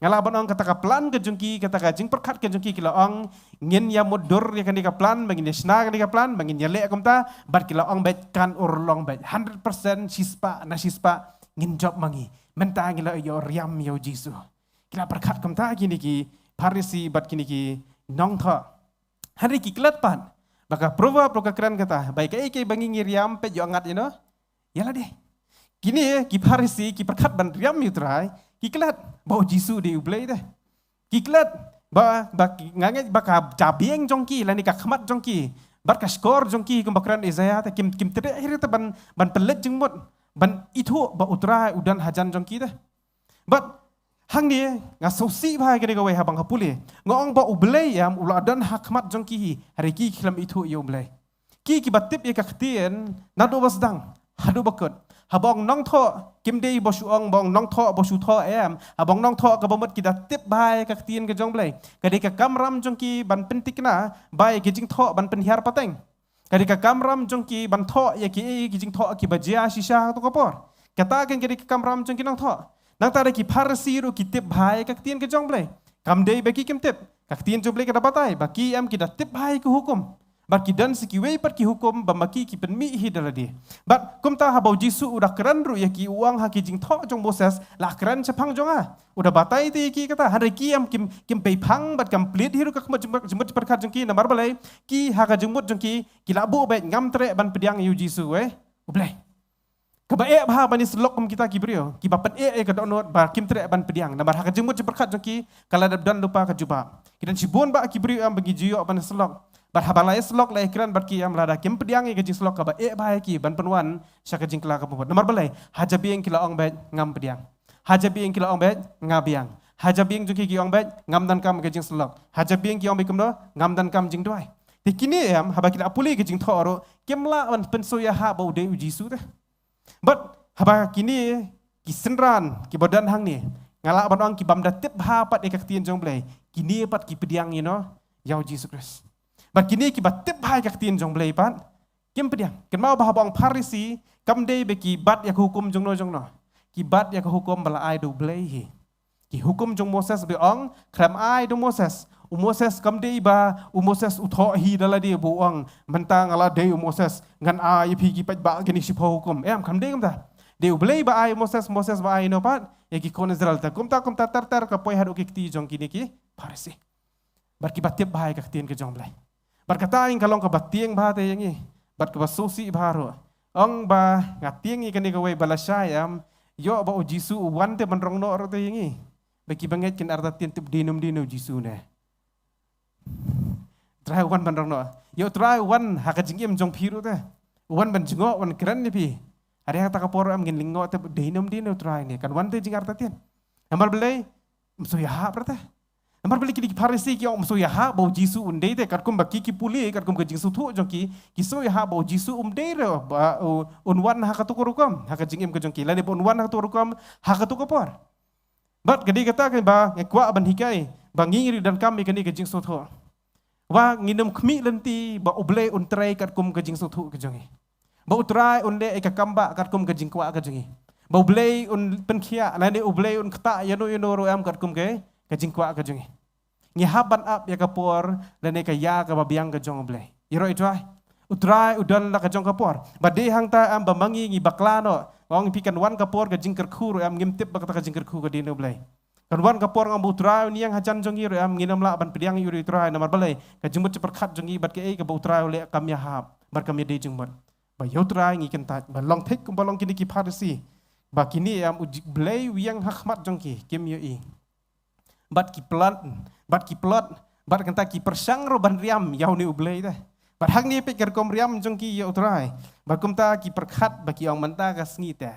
Nga lah ban ong kata ka plan ka jong ki, kata ka jingpyrkhat ka jong ki, ki la ong, ngin ïa mutdur ïa kane ka plan, ba ngin ïa shna kane ka plan, ba ngin ïa leh kumta, bad ki la ong beit kan urlong beit, hundred percent shispah na shispah ngin jop ma ngi. Mynta ngi la ïoh riam ïa u Jisu. Ki la pyrkhat kumta kine ki Pharisi bad kine ki nongthoh. Hynrei ki klet pat ba ka proverb ruh ka kren kata, ba ïa kaei kaei ba ngi ngi riam peit ïoh ngat ïano? Ïa lade. Kine ki Pharisi ki pyrkhat ban riam ïa u Trai, ki klet ba u Jisu dei u Blei te. Ki klet ba, ba ki, nga ngeit ba ka jabieng jong ki lane ka khmat jong ki bad ka shkor jong ki kumba kren Isaiah te, kim, kim treh hi ruh te ban, ban pynleit jingmut, ban ithuh ba u Trai u don hajan jong ki te. Bad hangne nga sngewsih bha ïa kane kawei haba nga pule. Nga ong ba u Blei em u la don ha khmat jong ki hi, hynrei ki khlem ithuh ïa u Blei. Ki kiba tip ïa ka ktien naduh ba sdang haduh ba kut. Haba ong nongthoh, kim dei ba shu ong ba ong nongthoh ba shu thoh em. Haba ong nongthoh kaba mut ki da tip bha ïa ka ktien ka jong u Blei. Ka dei ka kamram jong ki ban pynthikna ba ïa ki jingthoh ban pynhiar pateng. Ka dei ka kamram jong ki ban thoh ïa kiei ki jingthoh kiba jia shisha ha kato ka por. Kata kan ka dei ka kamram jong ki nongthoh. Nangta de ki Pharisi ruh ki tip bha ïa ka ktien ka jong u Blei. Kam dei ba ki kim tip. Ka ktien jong u Blei ka da batai ba ki em ki da tip bha ïa ka hukum. Bad ki don sa kiwei pat ki hukum ba ma ki ki pynmih hi da lade. Bad kumta haba u Jisu u da kren ruh ïa ki, u ong ha ki jingthoh jong Moses la kren shaphang jong nga. U da batai te ïa ki kata, hynrei ki em kim, kim pei phang bad kam plie hi ruh ka khmat jingmut, jingmut jingpyrkhat jong ki. Namar balei? Ki ha ka jingmut jong ki, ki la buh beit, ngam treh ban pdiang ïa u Jisu, eh, U Blei. Kaba eh bha ban ïasyllok kum kita ki briew kiba pyneh ïa ka dohnud ba kim treh ban pdiang, namar ha ka jingmut jingpyrkhat jong ki ka la dep don lypa ka jubab. Ki don shibun bah ki briew em ba ngi ju ïoh ban ïasyllok. Bad haba la ïasyllok, la ïakren bad ki em, lada kim pdiang ïa ka jingsyllok, kaba eh bha ïa ki ban pynwan sha ka jingkylla kaba mut. Namar balei? Ha jabieng ki la ong beit, ngam pdiang. Ha jabieng ki la ong beit, nga biang. Ha jabieng jong ki ki ong beit, ngam donkam ka jingsyllok. Ha jabieng ki ong beit kumno, ngam donkam jingduwai. Te kine em, haba ki la pule ka jingthoh ruh, kim lah ban pynsngewthuh ba u dei u Jisu te. Bad haba kine ki synran kiba don hangne, nga lah ban ong ki bym da tip bha pat ïa ka ktien jong U Blei, kine pat ki pdiang ïa u, ïa u Jisu Khrist. Bad kine kiba tip bha ïa ka ktien jong U Blei pat kim pdiang. Kynmaw ba haba ong Pharisi, kam dei ba ki bat ïa ka hukum jongno jongno. Ki bat ïa ka hukum ba la ai da U Blei hi. Ki hukum jong Moses ba ong, khlem ai da u Moses. U Moses kam dei ba u Moses u thoh hi da lade ba u ong, mynta nga la dei u Moses, ngan ai ïa phi ki paidbah kine shiphew hukum. Em, kam dei kumta. Dei U Blei ba ai Moses, Moses ba ai ïa u pat ïa ki khun Israel. Te kumta kumta ter ter ka poi haduh ki kti jong kine ki Pharisi. Bad kiba tip bha ïa ka ktien ka jong U Blei. Bad kata ïa ka long kaba tieng bha te ïa ngi. Bad kaba sngewsih bha ruh. Ong ba nga tieng ïa kane kawei ba lashai em, ïoh ba u Jisu u wan te ban rong noh ruh te ïa ngi. Ba kiba ngeit kin artatien, tip dei ne ym dei u Jisu ne. U Trai u wan ban rong noh. Ïa U Trai u wan ha ka jingim jong phi ruh te. U wan ban jngoh, wan kren ïa phi. Hynrei ha kata ka por em ngin lyngngoh te dei ne ym dei U Trai ne. Kan wan te jingartatien. Namar balei? Ym shu ïahap ruh te. Namar balei kine ki Pharisi ki ong ym shu ïahap ba u Jisu un dei te, katkum ba ki ki pule, katkum ka jingsngewthuh jong ki, ki shu ïahap ba u Jisu um dei ruh ba u, un wan ha kato ka rukom ha ka jingim ka jong ki, lane ba un wan ha kato ka rukom ha kato ka por. Bad ka dei kata kaba nga kwah ban hikai ba ngi ruh donkam ïa kane ka jingsngewthuh. Ba ngin ym khmih lynti ba U Blei un trei katkum ka jingsngewthuh ka jong ngi. Ba U Trai un leh ïa ka kam ba katkum ka jingkwah ka jong ngi. Ba U Blei un pynkhiah lane U Blei un ktah ïano ïano ruh em katkum ka, ka jingkwah ka jong ngi. Ngi hap ban ap ïa ka por lane ka ïa kaba biang ka jong U Blei. Ïaroh ïa U Trai. U Trai u don la ka jong ka por. Ba dei hangta em ba ma ngi ngi bakla noh. Ong phi kan wan ka por ka jingkyrkhu ruh em ngim tip ba kata ka jingkyrkhu ka dei na U Blei. Kan wan ka por nga ba U Trai un ïeng hajan jong ngi ruh em ngin ym lah ban pdiang ïa U Trai namar balei? Ka jingmut jingpyrkhat jong ngi bad kaei kaba U Trai u leh kam ïahap bad kam ïadei jingmut. Ba ïa U Trai ngi kyntait ba long thik kumba long kine ki Pharisi. Ba kine em U Blei u ïeng ha khmat jong ki kim ïohi. Bad ki plot, bad ki plot, bad kynta ki pyrshang ruh ban riam ïa une U Blei te. Bad hangne peit ka rukom riam jong ki ïa U Trai. Bad kumta ki pyrkhat ba ki ong mynta ka sngi te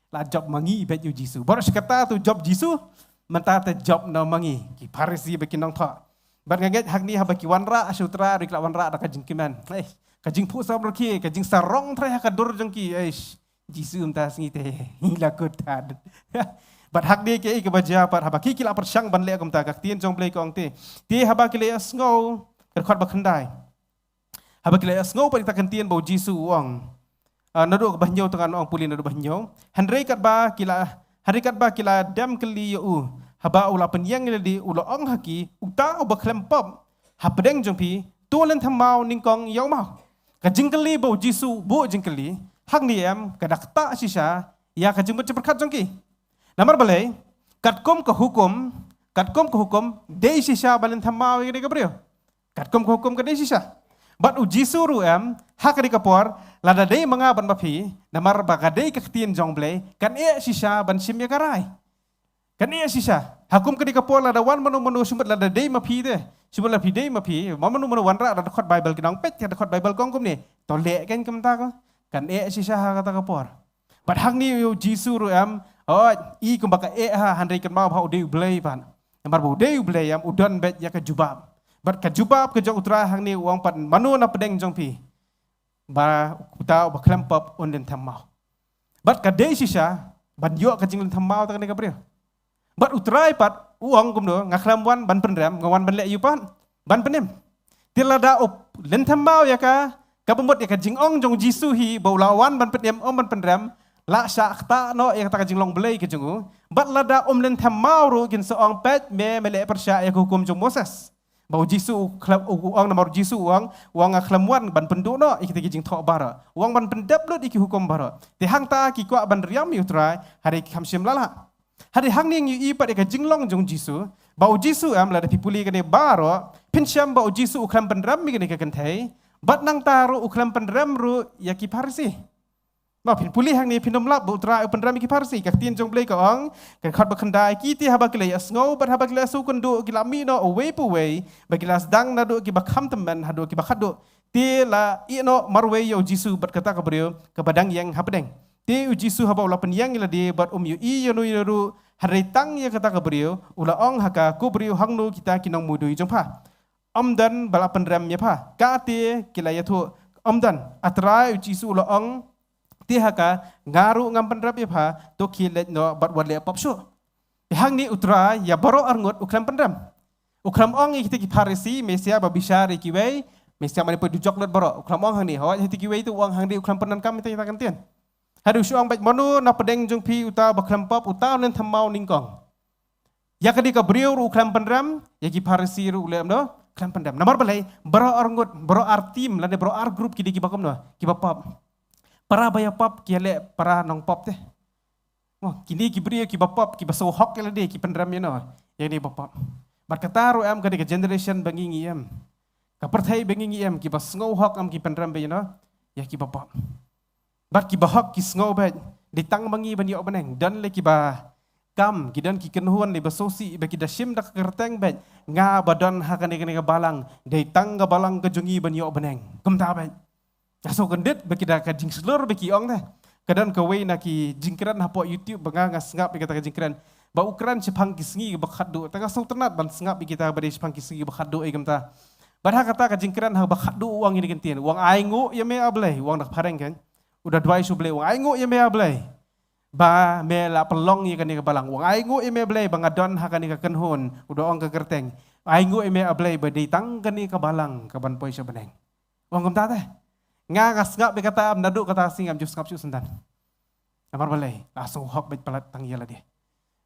la jop ma ngi beit ïa U Jisu. Baroh shi katta tu jop Jisu, mynta te jop noh ma ngi. Ki Pharisi bad ki nongthoh. Bad nga ngeit hangne haba ki wanrah sha U Trai ruh ki la wanrah da ka jingkmen. Eh, ka jingphuh samrkhie, ka jingsarong trai ha ka dur jong ki. Eish, Jisu mynta sngi te ngi la kut tad. Bad hangne kaei kaba jia pat haba ki ki la pyrshang ban leh kumta, ka ktien jong U Blei ka ong te. Te haba ki la ïohsngew, ka dkhot ba khyndai. Haba ki la ïohsngew pat ïa ka ktien ba U Jisu u ong. Ah, naduh ba hynñiew te ngan ong pule naduh ba hynñiew. Hynrei katba ki la, hynrei katba ki la dem kylli ïa u. Haba u la pynïeng ïa lade u la ong ha ki, uta uba khlem pop hapdeng jong phi, to lynthem maw nyngkong ïa u maw. Ka jingkylli ba U Jisu u buh jingkylli hangne em ka da ktah shisha ïa ka jingmut jingpyrkhat jong ki. Namar balei? Katkum ka hukum, katkum ka hukum dei shisha ban lynthem maw ïa kane ka briew. Katkum ka hukum ka dei shisha. Bad U Jisu ruh em ha kane ka por, lada dei ma nga bad ma phi, namar ba ka dei ka ktien jong U Blei, kan eh shisha ban shim ïa ka rai. Kan eh shisha. Ha kum kane ka por lada wan mano mano, shu mut lada dei ma phi te, shu mut lada phi dei ma phi, ma mano mano wanrah da dkhot Baibl, ki nang peit ka dkhot Baibl ka ong kumne. To leh kan kumta ko. Kan eh shisha ha kata ka por. Bad hangne U Jisu ruh em, oh, i kumba ka eh ha, hynrei kynmaw ba u dei U Blei pat. Namar ba u dei U Blei em u don beit ïa ka jubab. Bad ka jubab ka jong U Trai hangne u ong pat, mano na pdeng jong phi ba uta uba khlem pop un lynthem maw. Bad ka dei shisha ban ïoh ka jinglynthem maw ta kane ka briew. Bad U Trai pat u ong kumno, nga khlem wan ban pynrem, nga wan ban leh ïa u pat ban pynim. Te lada u lynthem maw ïa ka, kaba mut ïa ka jingong jong U Jisu hi ba u la wan ban pynim, ym ban pynrem, la shah ktah noh ïa kata ka jinglong Blei ka jong u. Bad lada um lynthem maw ruh kin sa ong, peit me, me leh pyrshah ïa ka hukum jong Moses. Ba u Jisu u khlem, u ong namar u Jisu u ong, u ong nga khlem wan ban pynduh noh ïa kita ki jingthoh baroh. U ong ban pyndep lut ïa ki hukum baroh. Te hangta ki kwah ban riam ïa u Trai, hynrei ki kham shym la lah. Hynrei hangne ngi ïohi pat ïa ka jinglong jong u Jisu. Ba u Jisu em lada phi pule kane baroh, phin shem ba u Jisu u khlem pynrem ïa kane ka kynthei. Bad nangta ruh u khlem pynrem ruh ïa ki Pharisi. Ba phin pule hangne phin ym lap ba u Trai u pynrem ïa ki Pharisi, ka ktien jong u Blei ka ong, ka dkhot ba khyndai, ki te haba ki la ïasngew bad haba ki la ïasngewkynduh ki la mih noh uwei pa uwei, ba ki la sdang naduh kiba kham tymmen haduh kiba khatduh. Te la ïeh noh marwei ïa u Jisu bad kata ka briew kaba dang ïeng hapdeng. Te u Jisu haba u la pynïeng ïa lade bad um ïohi ïano ïano ruh, hynrei tang ïa kata ka briew, u la ong ha ka, ko briew, hangno kita ki nongmudui jong pha? Ym don ba la pynrem ïa pha? Ka te ki la ïathuh, ym don. A Trai, u Jisu u la ong te ha ka, nga ruh ngam pynrem ïa pha, to khie leit noh bad wat leh pop shuh. Te hangne u Trai ïa baroh arngut u khlem pynrem. U khlem ong ïa kita ki Pharisi, Mesia ba bishar ïa kiwei, Mesia mane poi dujok lut baroh. U khlem ong hangne, hooid ha kita kiwei te u ong, hangne u khlem pyndonkam ïa kita ki ktien. Hynrei u shu ong beit, mano na pdeng jong phi uta ba khlem pop, uta un leit thymmai nyngkong. Ïa kane ka briew ruh u khlem pynrem, ïa ki Pharisi ruh u leh kumno? Khlem pynrem. Namar balei? Baroh arngut, baroh ar team lane baroh ar group ki dei kiba kumno? Kiba pop. Para ba ïa pop ki ïaleh para nongpop te. Oh, kine ki briew kiba pop, kiba sngewhok ïa lade, ki pynrem ïano? Ïa kine ba pop. Bad kata ruh em, kane ka generation ba ngi ngi im, ka pyrthei ba ngi ngi im, kiba sngewhok em ki pynrem beit ïano? Ïa kiba pop. Bad kiba hok ki sngew beit, dei tang ma ngi ban ïoh bneng. Don lei kiba kam, ki don ki kynhun lei ba sngewsih ba ki da shim da ka kyrteng beit, nga ba don ha kane kane ka balang, dei tang ka balang ka jong ngi ban ïoh bneng. Kumta beit. Nga sngewkyndit ba ki da ka jingshlur ba ki ong te. Ka don kawei na ki jingkren hapoh YouTube ba nga nga sngap ïa kata ka jingkren. Ba u kren shaphang ki sngi ba khatduh. Te nga sngewtynnat ban sngap ïa kita ba dei shaphang ki sngi ba khatduh ïa kumta. Bad ha kata ka jingkren ha ba khatduh u ong ïa kane ka ktien. U ong, ainguh ïa me A Blei, u ong da ka phareng kan. U da duwai sha U Blei, u ong, ainguh ïa me A Blei. Ba me la pynlong ïa kane ka balang. U ong, ainguh ïa me A Blei ba nga don ha kane ka kynhun. U da ong ka kyrteng. Ainguh ïa me A Blei ba dei tang kane ka balang kaban poi sha bneng. U ong kumta te. Nga nga sngap ïa kata, em, naduh kata ka sngi ngam ju sngap shuh shen. Namar balei? La sngewhok beit palat tang ïa lade.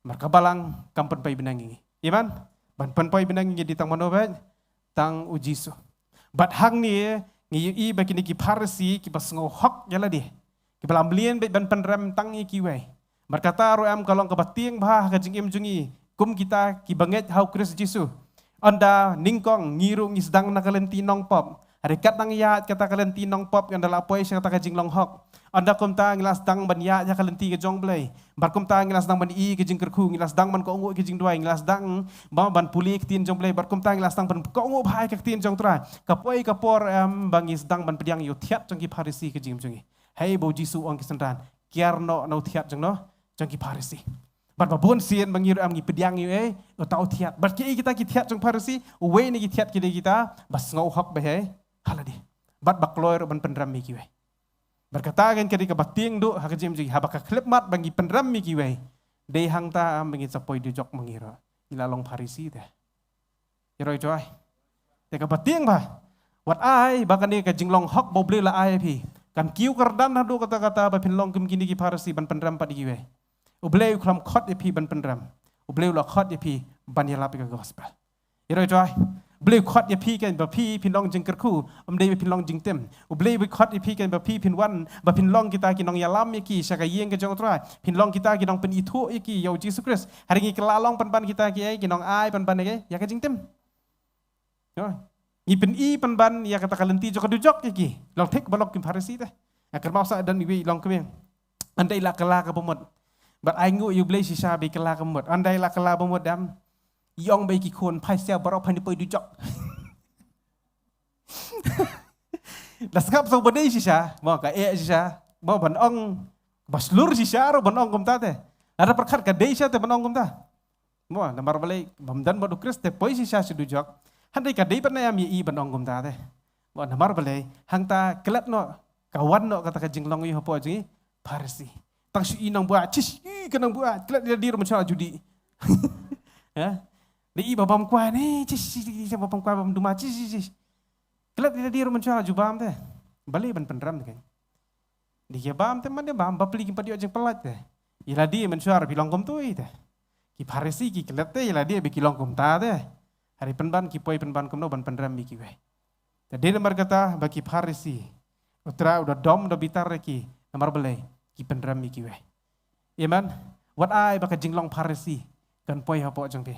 Namar ka balang kam pynpoi bneng ïa ngi. Amen. Ban pynpoi bneng ïa ngi dei tang mano beit? Tang u Jisu. Bad hangne ngi ïohi ba kine ki Pharisi kiba sngewhok ïa lade, kiba la mlien beit ban pynrem tang ïa kiwei. Bad kata ruh em ka long kaba tieng bha ha ka jingim jong ngi kum kita kiba ngeit ha u Khrist Jisu. Ynda nyngkong ngi ruh ngi sdang na ka lynti nongpop. Hynrei kat nang ïaid kata ka lynti nongpop, ynda la poi sha kata ka jinglong hok, ynda kumta ngi la sdang ban ïaid ha ka lynti ka jong U Blei. Bad kumta ngi la sdang ban ïohi ka jingkyrkhu, ngi la sdang ban kohnguh ka jingduwai, ngi la sdang ba ban pule ka ktien jong U Blei. Bad kumta ngi la sdang ban kohnguh bha ïa ka ktien jong U Trai. Ka poi ka por em ba ngi sdang ban pdiang ïa u thiat jong ki Pharisi ha ka jingim jong ngi. Hei ba u Jisu u ong ki synran, kiar noh na u thiat jong no, jong ki Pharisi. Bad ba bun sien ba ngi ruh em ngi pdiang ïa u, eh, uta u thiat. Bad kiei kita ki thiat jong Pharisi? Uwei na ki thiat ki dei kita ba sngewhok bha ïa lade. Bad ba kloi ruh ban pynrem ïa kiwei. Bad kata kan ka dei kaba tieng duh ha ka jingim jong ngi, haba ka khyllipmat ba ngi pynrem ïa kiwei. Dei hangta em ba ngin sa poi dujok ma ngi ruh. Ngi la long Pharisi te. Ïa roi joi. Te kaba tieng bha, wat ai ba kane ka jinglong hok ba U Blei la ai ïa phi kan kiew kyrdan haduh katta katta ba phin long kum kine ki Pharisi ban pynrem pat ïa kiwei. U Blei u khlem khot ïa phi ban pynrem. U Blei u la khot ïa phi ban ïalap ïa ka gospel. Ïa roi joi. U Blei u khot ïa phi kan ba phi phin long jingkyrkhu, ym dei ba phin long jingtim. U Blei u khot ïa phi kan ba phi phin wan, ba phin long kita ki nongïalam ïa ki sha ka ïing ka jong U Trai. Phin long kita ki nongpynithuh ïa ki ïa U Jisu Khrist. Hynrei ngi kylla long pynban kita ki, eh, ki nongai pynban ïa ki, ïa ka jingtim. Ngi pyni pynban ïa kata ka lynti jong ka dujok ïa ki. Long thik ba long ki Pharisi te. Ïa kyrpad sa don iwei i long kumne. Ynda i la kylla kaba mut, bad ainguh ïa U Blei shisha ba i kylla kaba mut. Ynda i la kylla ba mut em, i ong bad ki khun, phai sha baroh, phai poi dujok. La sngap sa ba dei shisha, mo, ka eh shisha, mo, ban ong, ba shlur shisha ruh ban ong kumta te. Lada pyrkhat ka dei shisha te ban ong kumta. Mo, namar balei? Bym don bad U Khrist te poi shisha sha dujok. Hynrei ka dei ban ïa i ban ong kumta te. Mo, namar balei? Hangta klet noh, ka wan noh kata ka jinglong ïa hapoh jong i Pharisi. Tang shu i nongbuaid, chish, i ka nongbuaid, klet ïa lade ruh mynshuwa ju dih. Ha? Dei i ba bam kwai ne, chish, chish, chish, ba bam kwai bam duma, chish, chish, chish. Klet ïa lade ruh mynshuwa ju bam te. Balei ban pynrem te kan. Dei ïa bam te, man dei bam, bapli kim pat ïoh jingpyllait te. Ïa lade mynshuwa ruh phi long kumto i te. Ki Pharisi ki klet te ïa lade ba ki long kumta te. Hynrei pynban ki poi pynban kumno ban pynrem ïa kiwei. Te dei namar kata ba ki Pharisi, u Trai u da dom da bitar ïa ki, namar balei, ki pynrem ïa kiwei. Amen. Wat ai ba ka jinglong Pharisi kan poi hapoh jong phi.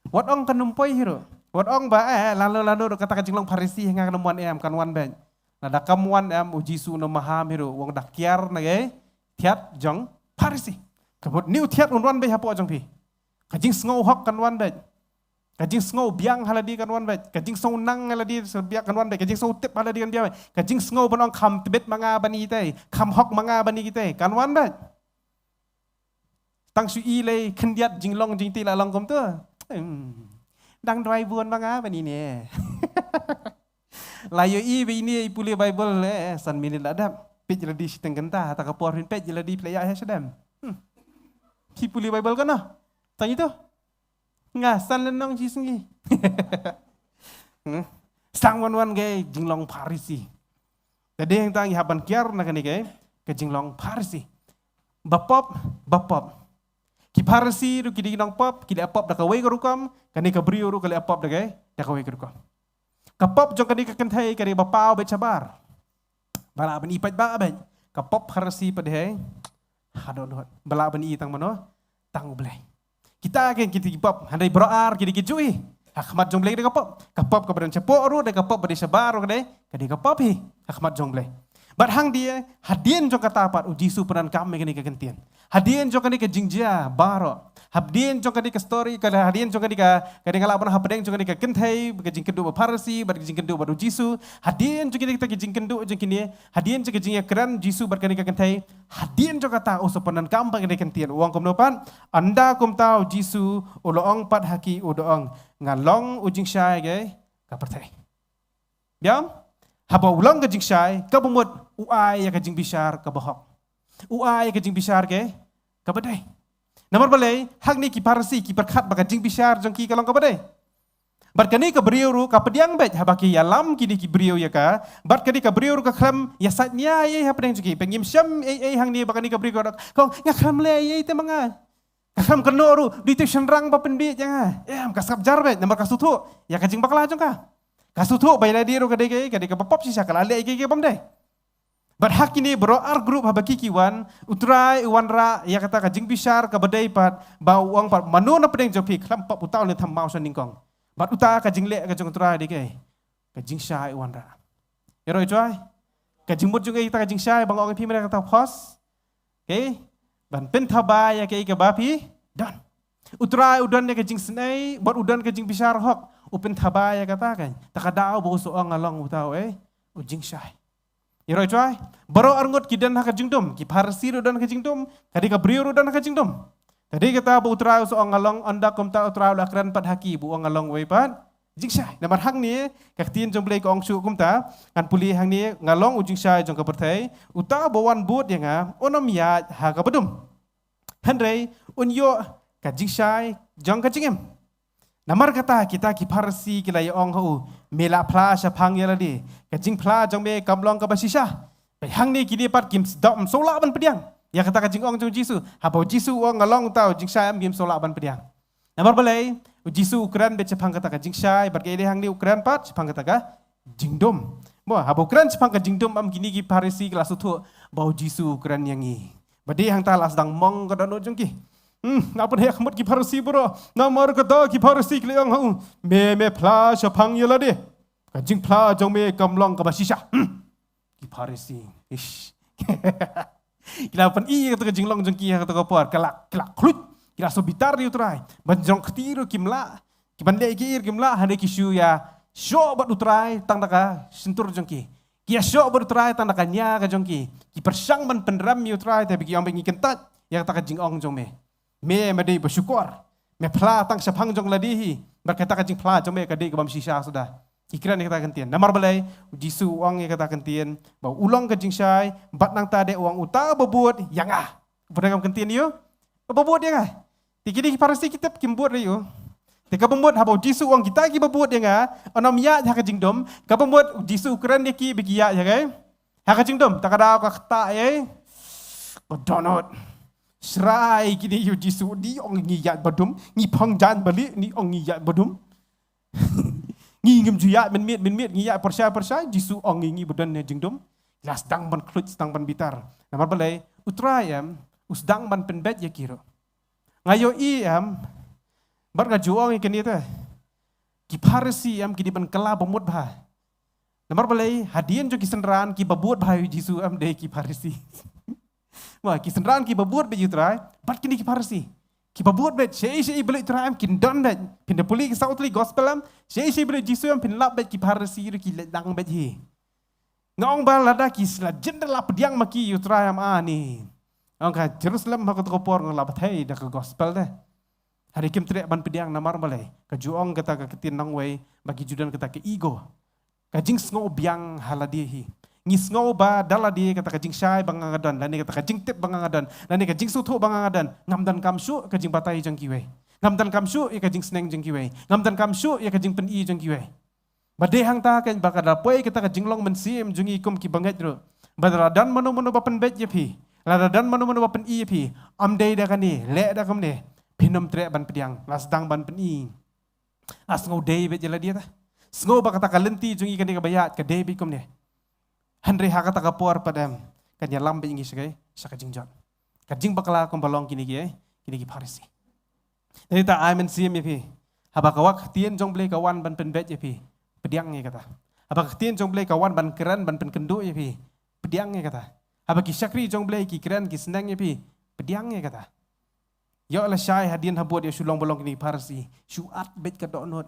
Wat ong kan ym poi hi ruh. Wat ong ba, eh, lano lano ruh kata ka jinglong Pharisi ha nga kan ym wan em, kan wan beit. Lada kam wan em, u Jisu un ym maham hi ruh, u ong da kiar na ka thiat jong Pharisi. Ka mut une u thiat un wan beit hapoh jong phi. Ka jingsngew hok kan wan beit. Ka jingsngew biang ha lade kan wan beit. Ka jingsngew nang ha lade sa biang kan wan beit. Ka jingsngew tip ha lade kan biang beit. Ka jingsngew ban ong kham tbit ma nga ban ïa kitei, kham hok ma nga ban ïa kitei, kan wan beit. Tang shu i lei khyndiat jinglong jingtei la long kumto. Hmm. Dang duwai bun ma nga ban ïa ine. La ïohi ba ine i pule Baibl, eh, san minit la dep. Peit ïa lade shiteng kynta, ha ta ka por phin peit ïa lade phi la ïaid ha sha dem. Hmm. Phi pule Baibl kano? Tang ito. Nga san lynnong shi sngi. Hmm. Sdang wan wan ka jinglong Pharisi. Te dei hangta ngi hap ban kiar na kane ka, ka jinglong Pharisi. Ba pop, ba pop. Ki Pharisi ruh ki dei ki nongpop, ki leh pop da kawei ka rukom, kane ka briew ruh ka leh pop da ka, da kawei ka rukom. Ka pop jong kane ka kynthei ka dei ba paw beit shabar. Ba lah ban i paidbah beit. Ka pop Pharisi pat dei, ha dohnud. Ba lah ban i tang mano, tang U Blei. Kita ki, kita ki pop, hynrei baroh ar ki dei ki ju i. Ha khmat jong U Blei ka dei ka pop. Ka pop kaba don shapoh ruh, dei ka pop ba dei shabar ruh ka dei, ka dei ka pop hi. Ha khmat jong U Blei. Bad hangne, hadien jong kata pat, u Jisu u pyndonkam ïa kane ka kyntien. Hadien jong kane ka jingjia baroh. Hadien jong kane ka story, ka, hadien jong kane ka, kane nga lah ban ong hapdeng jong kane ka kynthei, ka jingkynduh bad Pharisi, bad ka jingkynduh bad u Jisu. Hadien jong kane kita ki jingkynduh jong kine, hadien jong ka jingïakren Jisu bad kane ka kynthei. Hadien jong kata u sa pyndonkam bad kane ka kyntien. U ong kumno pat? Ynda kumta u Jisu u la ong pat ha ki, u da ong, nga long u jingshai ka, ka pyrthei. Biang? Haba u long ka jingshai, kaba mut u ai ïa ka jingbishar kaba hok. U ai ïa ka jingbishar ka, kaba dei. Namar balei, hangne ki Pharisi, ki pyrkhat ba ka jingbishar jong ki ka long kaba dei. Bad kane ka briew ruh ka pdiang beit, haba ki ïalam kine ki briew ïa ka, bad kane ka briew ruh ka khlem ïasaid nia ei ei hapdeng jong ki, ba ngim shem ei ei hangne ba kane ka briew ka ong, nga khlem leh ei ei te ma nga. Ka khlem kynnoh ruh, dei te u shynrang ba pynbieit ïa nga. Em, ka sngap jar beit, namar ka sngewthuh ïa ka jingbakla jong ka. Ka sngewthuh ba ïa lade ruh ka dei ka, ka dei kaba pop shisha, ka la leh ei ei kaba ym dei. Bad ha kine baroh ar group haba ki ki wan, u Trai u wanrah ïa kata ka jingbishar kaba dei pat, ba u ong pat mano na pdeng jong phi khlem pop uta u lyngthem maw sha nyngkong. Bad uta ka jingleh ka jong u Trai dei ka, ka jingshai u wanrah. Ïaroh ïa u Trai. Ka jingmut jong kata ka jingshai ba nga ong ïa phi mynne kata pos. Okay? Ban pynthaba ïa kaei kaba phi don. U Trai u don ïa ka jingisynei, bad u don ka jingbishar hok. U pynthaba ïa kata ka. Ta ka daw ba u sa ong nga long uta u, eh, u jingshai. Ïaroh ïa u Trai. Baroh arngut ki don ha ka jingdum. Ki Pharisi ruh don ha ka jingdum. Ka dei ka briew ruh don ha ka jingdum. Te dei kata ba u Trai u sa ong nga long, ynda kumta u Trai u la kren pat ha ki, ba u ong nga long uwei pat jingshai. Namar hangne, ka ktien jong U Blei ka ong shuh kumta, ngan pule hangne, nga long u jingshai jong ka pyrthei, uta uba wan bud ïa nga, un ym ïaid ha kaba dum. Hynrei, un ïoh ka jingshai jong ka jingim. Namar kata kita ki Pharisi ki la ïa ong ha u, me la phla shaphang ïa lade, ka jingphla jong me kam long kaba shisha. Bad hangne kine pat kim sdom shuh lah ban pdiang ïa kata ka jingong jong u Jisu. Haba u Jisu u ong nga long uta u jingshai, em, kim shuh lah ban pdiang. Namar balei, u Jisu u kren beit shaphang kata ka jingshai, bad kaei hangne u kren pat shaphang kata ka jingdum. Mo, haba u kren shaphang ka jingdum, em, kine ki Pharisi ki la sngewthuh ba u Jisu u kren ïa ngi. Bad dei hangta la sdang mong ka dohnud jong ki. Hmm, nga pynheh ka mut ki Pharisi baroh. Namar kata ki Pharisi ki la ong ha u, me, me phla shaphang ïa lade, ka jingphla jong me kam long kaba shisha. Hmm. Ki Pharisi. Ish. Ki la pyni ïa kata ka jinglong jong ki ha kata ka por, ki la, ki la khluit. Ki la shu bitar ïa u Trai. Ban jrong kti ruh kim lah. Ki ban leh ïa ki ei ei kim lah, hynrei ki shu ïa shoh bad u Trai tang da ka shyntur jong ki. Ki ïa shoh bad u Trai tang da ka nia ka jong ki. Ki pyrshang ban pynrem ïa u Trai, te ba ki ong ba ngi kyntait ïa kata ka jingong jong me. Me, me dei ba shukor. Me phla tang shaphang jong lade hi. Bad kata ka jingphla jong me ka dei kaba ym shisha suda. Ki kren ïa kata ka ktien. Namar balei, u Jisu u ong ïa kata ka ktien, ba u long ka jingshai, bad nangta de u ong uta uba bud ïa nga. Pyndonkam ktien ïa u, uba bud ïa nga. Te kine ki Pharisi ki tip kim bud ïa u. Te kaba mut haba u Jisu u ong kita kiba bud ïa nga, un ym ïaid ha ka jingdum, kaba mut u Jisu u kren ïa ki ba ki ïaid ha ka, ha ka jingdum, ta ka daw ka ktah ei. Ka dohnud. Shrai kine ïa u Jisu, ni ong ngi ïaid ba dum, ngi phong jaiñ ba lieh, ni ong ngi ïaid ba dum. Ngi ngim ju ïaid mynmiet mynmiet, ngi ïaid pyrshah pyrshah, Jisu ong ngi, ngi ba don ne jingdum. La sdang ban khluit, sdang ban bitar. Namar balei? U Trai em u sdang ban pynbeit ïa ki ruh. Nga ïohi em, bad nga ju ong ïa kane te, ki Pharisi em ki dei ban kylla bamut bha. Namar balei? Hadien jong ki synran kiba bud bha ïa u Jisu em dei ki Pharisi. Mo, ki synran kiba bud beit ïa u Trai bad kine ki Pharisi. Kiba bud beit, shaei shaei ba leit u Trai em kin don beit. Phin da pule ki saw tylli ki gospel em, shaei shaei ba leit u Jisu em phin lap beit, ki Pharisi ruh ki leit lang beit hi. Nga ong ba lada ki la jin da la pdiang ma ki ïa u Trai em, ani, ong ka Jerusalem ha kato ka por nga la batai da ka gospel de. Hynrei kim treh ban pdiang. Namar balei? Ka ju ong kata ka ktien nongwei ba ki ju don kata ka ego, ka jingsngew biang ha lade hi. Ngi sngew ba da lade kata ka jingshai ba nga nga don, lane kata ka jingtip ba nga nga don, lane ka jingsngewthuh ba nga nga don, ngam donkam shuh ka jingbatai jong kiwei. Ngam donkam shuh ïa ka jingsneng jong kiwei. Ngam donkam shuh ïa ka jingpyni jong kiwei. Ba dei hangta kein ba ka da poi kata ka jinglong mynsiem jong ngi kum ki bangeit ruh, ba lada don mano mano ba pynbeit ïa phi, lada don mano mano ba pyni ïa phi, ym dei da kane, leh da kumne, phin ym treh ban pdiang, la sdang ban pyni. Ah, sngew dei beit ïa lade ta. Sngew ba kata ka lynti jong ngi kane kaba ïaid ka dei beit kumne. Hynrei ha kata ka por pat em, kan ïalam beit ngi sha ka, sha ka jingjot. Ka jingbakla kumba long kine ki, kine ki Pharisi. Te nangta ai mynsiem ïa phi. Haba ka ktien jong U Blei ka wan ban pynbeit ïa phi, pdiang ïa kata. Haba ka ktien jong U Blei ka wan ban kren, ban pynkynduh ïa phi, pdiang ïa kata. Haba ki shakri jong U Blei ki kren, ki sneng ïa phi, pdiang ïa kata. Ïoh lashai hadien habud ïoh shu long ba long kine ki Pharisi. Shu at beit ka dohnud.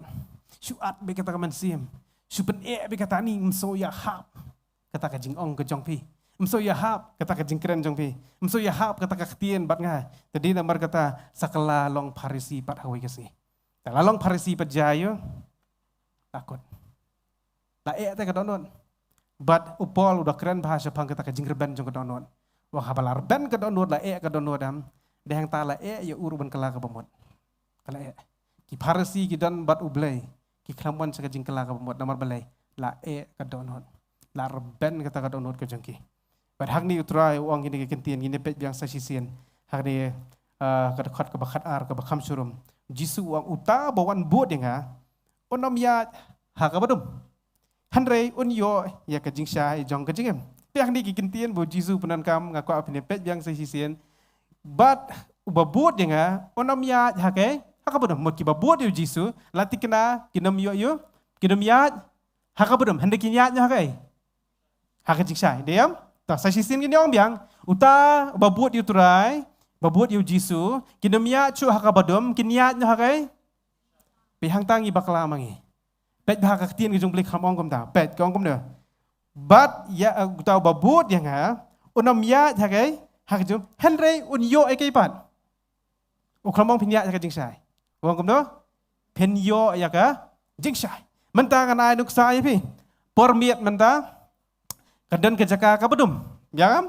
Shu at beit kata ka mynsiem. Shu pyneh beit kata, ni ym sngewbha ïahap. Kata ka jingong ka jong phi. Ym sngewbha ïahap kata ka jingkren jong phi. Ym sngewbha ïahap kata ka ktien bad nga. Te dei namar kata sa ka la long Pharisi pat ha kawei ka sngi. Te la long Pharisi pat, jaiu, la kut. La eh te ka dohnud. Bad u Paul u da kren bha shaphang kata ka jingrben jong ka dohnud. Wat haba la rben ka dohnud, la eh ka dohnud em, dei hangta la eh ïa u ruh ban kylla kaba mut. Ka la eh. Ki Pharisi ki don bad U Blei, ki khlem wan sha ka jingkylla kaba mut. Namar balei? La eh ka dohnud. La rben kata ka dohnud ka jong ki. Bad hangne U Trai u ong kine ki ktien, ngin ïa peit biang sa shisien. Hangne, ah, ka dkhot kaba khatar kaba kham shyrkhei. Jisu u ong, uta ba wan bud ïa nga, un ym ïaid ha kaba dum. Hynrei un ïoh ïa ka jingshai jong ka jingim. Peit hangne ki ktien ba u Jisu u pyndonkam, nga kwah phin ïa peit biang sa shisien. Bad uba bud ïa nga, un ym ïaid ha ka, ha kaba dum. Mut kiba bud ïa u Jisu, la thikna, kin ym ïoh ïa u, kin ym ïaid ha kaba dum. Hynrei kin ïaid noh ha ka, ha ka jingshai. Dei em? To sa shisien ngin ïa ong biang. Uta uba bud ïa u Trai, ba bud ïa u Jisu, kin ym ïaid shuh ha kaba dum, kin ïaid noh ha ka. Peit hangta ngi bakla ma ngi. Peit ba ha ka ktien ka jong U Blei kam ong kumta. Peit ka ong kumne. Bad ïa, eh, uta uba bud ïa nga, un ym ïaid ha ka, ha ka jingim, hynrei un ïoh ïa kaei pat? U khlem ong phin ïaid ha ka jingshai. U ong kumno? Phin ïoh ïa ka jingshai. Mynta ngan ai nuksa ïa phi. Por miet mynta ka don ka jaka kaba dum. Biang em?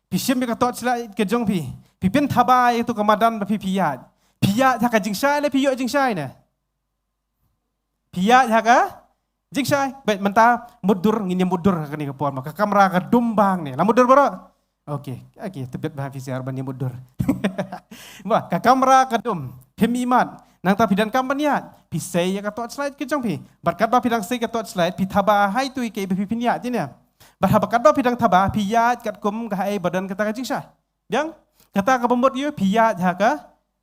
Phi shim ïa ka torchlight ka jong phi. Phi pynthaba ïa kato ka madan ba phi phi ïaid. Phi ïaid ha ka jingshai ne phi ïoh jingshai ne? Phi ïaid ha ka jingshai. Bad mynta mutdur, ngin ïa mutdur ha kane ka por, ma ka kamra ka dum bha hangne. La mutdur baroh? Okay, okay, tbit bha phi sha ban ïa mutdur. Ba ka kamra ka dum, phim ïohi mat. Nangta phi donkam ban ïaid, phi sei ïa ka torchlight ka jong phi. Bad katba phi dang sei ka torchlight, phi thaba ha itu ïa kaei ba phi phin ïaid, jin ïa. Bad haba katba phi dang thaba, phi ïaid katkum ka haei ba don kata ka jingshai. Biang, kata kaba mut ïa u, phi ïaid ha ka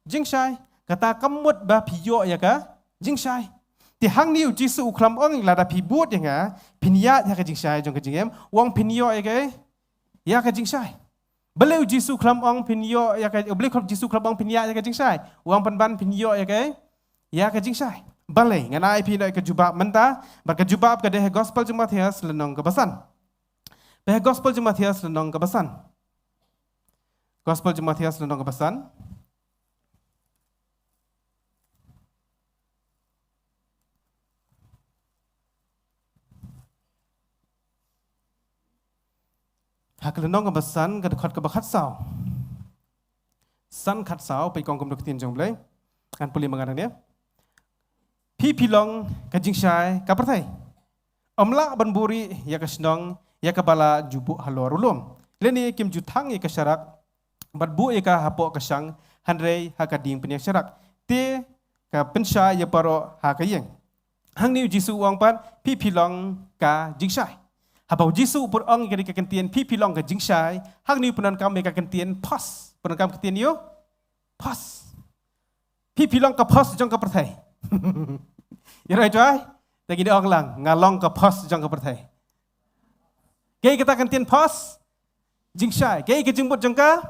jingshai. Kata ka mut ba phi ïoh ïa ka jingshai. Te hangne u Jisu u khlem ong lada phi bud ïa nga, phin ïaid ha ka jingshai jong ka jingim, u ong phin ïoh ïa ka, ïa ka jingshai. Balei u Jisu u khlem ong phin ïoh ïa ka, balei u Jisu u khlem ong phin ïaid ïa ka jingshai? U ong pynban phin ïoh ïa ka, ïa ka jingshai. Balei? Ngan ai phi noh ïa ka jubab mynta, bad ka jubab ka dei ha Gospel jong u Mathaios lynnong kaba san. Peit ha Gospel jong u Mathaios lynnong kaba san. Gospel jong u Mathaios lynnong kaba san. Ha ka lynnong kaba san, ka dkhot kaba khatsaw. San khatsaw, peit ka ong kumno ka ktien jong U Blei. Ngan pule ma nga hangne. Phi phi long ka jingshai ka pyrthei. Ym lah ban buhrieh ïa ka shnong ïa kaba la ju buh halor u lum. Lane kim ju thang ïa ka sharak bad buh ïa ka hapoh ka shang, hynrei ha ka dieng pynïaid sharak, te ka pynshai ïa baroh ha ka ïing. Hangne u Jisu u ong pat, phi phi long ka jingshai. Haba u Jisu u pynong ïa ka ktien, phi phi long ka jingshai, hangne u pyndonkam ïa ka ktien phos. Pyndonkam ka ktien ïa u phos. Phi phi long ka phos jong ka pyrthei. Ïa rai trai, te ngi ong lang, nga long ka phos jong ka pyrthei. Kaei kata ka ktien phos? Jingshai. Kaei ka jingmut jong ka?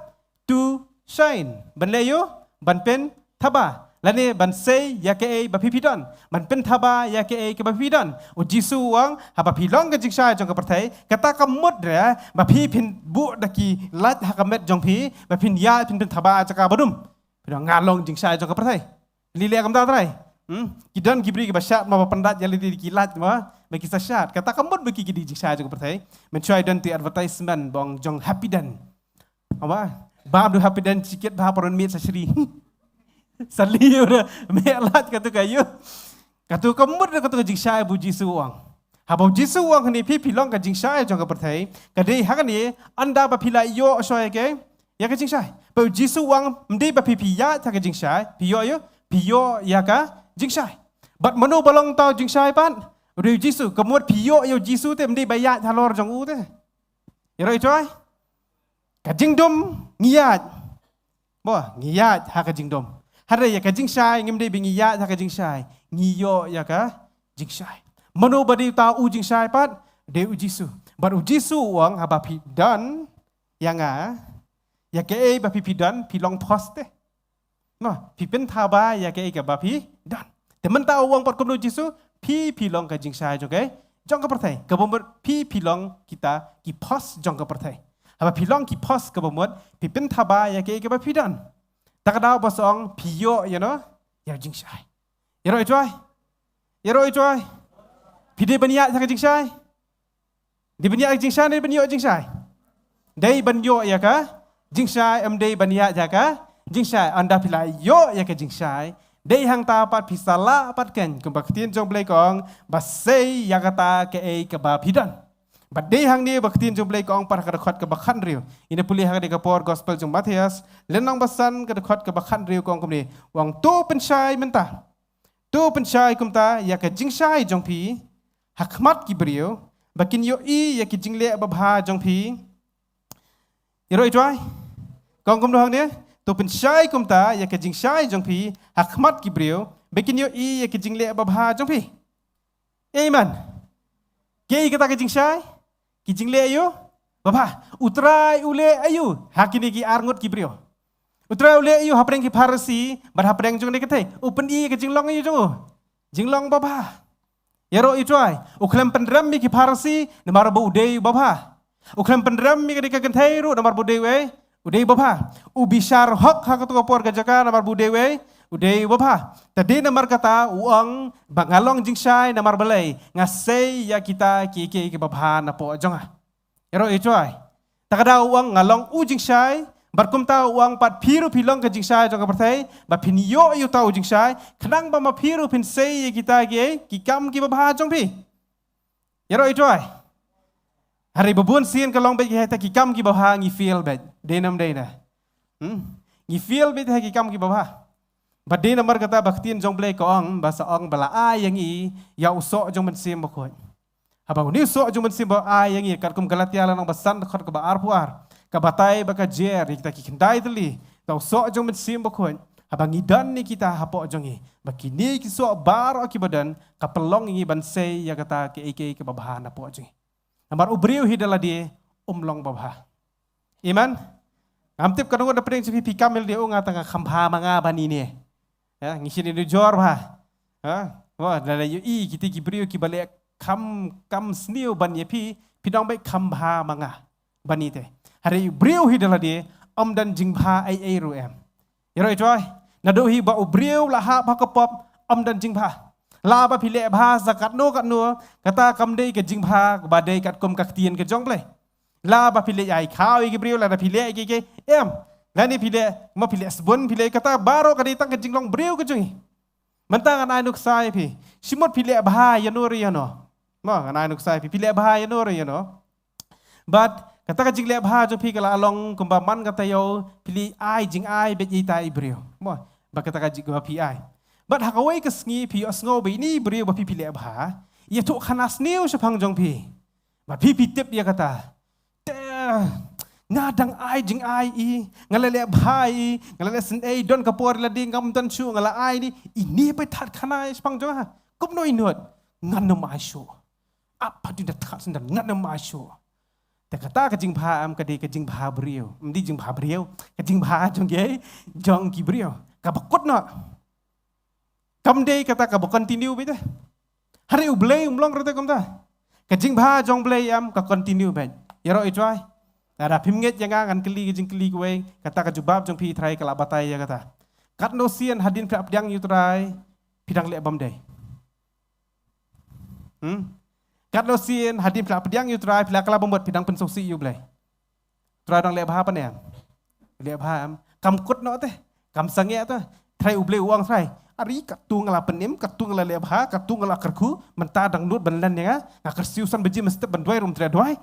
To shine. Ban leh ïa u, ban pynthaba. Lane ban sei ïa kaei ba phi phi don. Ban pynthaba ïa kaei kaba phi don. U Jisu u ong, haba phi long ka jingshai jong ka pyrthei, kata ka mut re ba phi phin buh da ki light ha ka met jong phi, ba phin ïaid phin pynthaba jaka ba dum. Phi ong nga long jingshai jong ka pyrthei. Lei lei kumta trai. Hmm? Ki don ki briew kiba shad mo ba pyndait ïa lade da ki light mo, ba ki sa shad. Kata ka mut ba ki ki dei jingshai jong ka pyrthei. Mynshuwa i don te advertisement ba ong jong Happy Den. Aba, bam du Happy Den shikit bha, paron miet sa shri. Sa liu re, mih light katu ka ïa u. Katu ka mut re katu ka jingshai ba u Jisu u ong. Haba u Jisu u ong hangne phi phi long ka jingshai jong ka pyrthei, ka dei hangne ynda ba phi la ïoh shwa ïa ka, ïa ka jingshai. Ba u Jisu u ong ym dei ba phi phi ïaid ha ka jingshai, phi ïoh ïa, phi ïoh ïa ka jingshai. Bad mano ba long uta u jingshai pat? U dei u Jisu. Ka mut phi ïoh ïa u Jisu te ym dei ba ïaid halor jong u te. Ïa rai trai. Ka jingdum ngi ïaid. Mo, ngi ïaid ha ka jingdum. Hynrei ïa ka jingshai ngim dei ba ngi ïaid ha ka jingshai. Ngi ïoh ïa ka jingshai. Mano ba dei uta u jingshai pat? Dei u Jisu. Bad u Jisu u ong haba phi don ïa nga, ïa kaei ba phi phi don, phi long phos te. Mo, phi pynthaba ïa kaei kaba phi don. Te mynta u ong pat kumno u Jisu, phi phi long ka jingshai jong ka, jong ka pyrthei. Kaba mut phi phi long kita ki phos jong ka pyrthei. Haba phi long ki phos kaba mut, phi pynthaba ïa kaei kaba phi don. Ta ka daw ba sa ong phi ïoh ïa no, ïa u jingshai. Ïa rai trai. Ïa rai trai. Phi dei ban ïaid ha ka jingshai. Dei ban ïaid ha ka jingshai, dei ban ïoh jingshai. Dei ban ïoh ïa ka jingshai, ym dei ban ïaid ha ka jingshai. Ynda phi la ïoh ïa ka jingshai, dei hangta pat phi sa lah pat keiñ, kumba ka ktien jong Blei ka ong, ba sei ïa kata kaei kaba phi don. Bad dei hangne ba ka ktien jong Blei ka ong pat ha ka dkhot kaba khathynriew. Ngin ïa pule ha kane ka por gospel jong Mathaios, lynnong ba san ka dkhot kaba khathynriew ka ong kumne. U ong to pynshai mynta. To pynshai kumta ïa ka jingshai jong phi ha khmat ki briew, ba kin ïohi ïa ki jingleh babha jong phi. Ïa rai trai. Ka ong kumno hangne? To pynshai kumta ïa ka jingshai jong phi ha khmat ki briew, ba kin ïohi ïa ki jingleh babha jong phi. Amen. Kaei kata ka jingshai? Ki jingleh ïa u babha. U Trai u leh ïa u ha kine ki ar ngut ki briew. U Trai u leh ïa u hapdeng ki Pharisi bad hapdeng jong kane ka thei. U pyni ka jinglong ïa u jong u. Jinglong babha. Ïa rai trai. U khlem pynrem ïa ki Pharisi namar ba u dei u babha. U khlem pynrem ïa kane ka kynthei ruh namar ba u dei u, u dei u babha. U bishar hok ha kato ka por ka jaka namar ba u dei u, u dei u babha. Te dei namar kata u ong ba nga long jingshai namar balei? Nga sei ïa kita kiei kiei ki babha napoh jong nga. Ïa rai trai. Ta ka daw u ong nga long u jingshai, bad kumta u ong pat phi ruh phi long ka jingshai jong ka pyrthei, ba phin ïoh ïa uta u jingshai, khnang ba ma phi ruh phin sei ïa kita kiei ki kam ki babha jong phi. Ïa rai trai. Hynrei ba bun sien ka long beit ki hei ta ki kam ki babha ngi fail beit. Dei nam dei na. Hmm? Ngi fail beit ha ki kam ki babha. Bad dei namar kata ba ka ktien jong Blei ka ong, ba sa ong ba la ai ïa ngi ïa u soh jong u Mynsiem Bakhuid. Haba une u soh jong u Mynsiem ba ai ïa ngi katkum Galatia lynnong ba san dkhot kaba arphew ar. Ka batai ba ka jer ïa kita ki khyndai tylli. Te u soh jong u Mynsiem Bakhuid. Haba ngi don ïa kita hapoh jong ngi. Ba kine ki soh baroh kiba don ka pynlong ïa ngi ban sei ïa kata kaei kaei kaba bha napoh jong ngi. Namar u briew hi da lade um long babha. Amen. Ngam tip katno ngut na pdeng jong phi phi kam ïa lade, u nga tang kham bha ma nga ban ine. Ha, ngi shin ïa u jor bha. Ha? Wa, da la ïohi kiti ki briew kiba leh kham, kham sniew ban ïa phi, phi dang beit kham bha ma nga ban ite. Hynrei u briew hi da lade um don jingbha ei ei ruh em. Ïa rai trai. Naduh hi ba u briew la hap ha ka pop um don jingbha. La ba phi leh bha sa katno katno, kata kam dei ka jingbha ba dei katkum ka ktien ka jong Blei. La ba phi leh ai khaw ïa ki briew, la da phi leh ïa ki, ki em. Lane phi leh, ma phi leh sbun, phi leh kata baroh ka dei tang ka jinglong briew ka jong ngi. Mynta ngan ai nuksa ïa phi. Shimut phi leh bha ïano re ïano. Ma ngan ai nuksa ïa phi. Phi leh bha ïano re ïano. Bad kata ka jingleh bha jong phi ka la long kumba man ka taïew phi leh ai jingai beit ïa ita i briew. Ma ba kata ka jing ba phi ai. Bad ha kawei ka sngi phi ïohsngew ba ine i briew ba phi phi leh bha, ïathuh khana sniew shaphang jong phi. Bad phi phi tip ïa kata. Te nga dang ai jingai i, nga la leh bha i, nga la leh sngewsih, don ka por la ding ngam don shuh, nga la ai ni, ine ba i thad khana shaphang jong nga. Kumno i nud, ngan ym ai shuh. Ap pat i da thad sngewsih, ngan ym ai shuh. Te kata ka jingbha em ka dei ka jingbha briew. Ym dei jingbha briew, ka jingbha jong ki, jong ki briew. Kaba kut noh. Kam dei kata kaba continue beit te. Hynrei U Blei um long ruh te kumta. Ka jingbha jong U Blei em ka continue beit. Ïaroh i trai. Lada phim ngeit ïa nga ngan kylli ka jingkylli kawei, kata ka jubab jong phi i trai ka la batai ïa kata. Katno sien hadien phi la pdiang ïa u Trai phi dang leh bym dei? Hmm? Katno sien hadien phi la pdiang ïa u Trai phi la kylla bamut phi dang pynsngewsih ïa U Blei? Trai dang leh bha pat ne em? Leh bha em? Kam kut noh te. Kam sangeh te. Trai U Blei u ong trai. Ari katu nga la pynim, katu nga la leh bha, katu nga la kyrkhu, mynta dang nud ban len ïa nga, nga kyrsiew san baje mynstep ban duwai ruh ym treh duwai.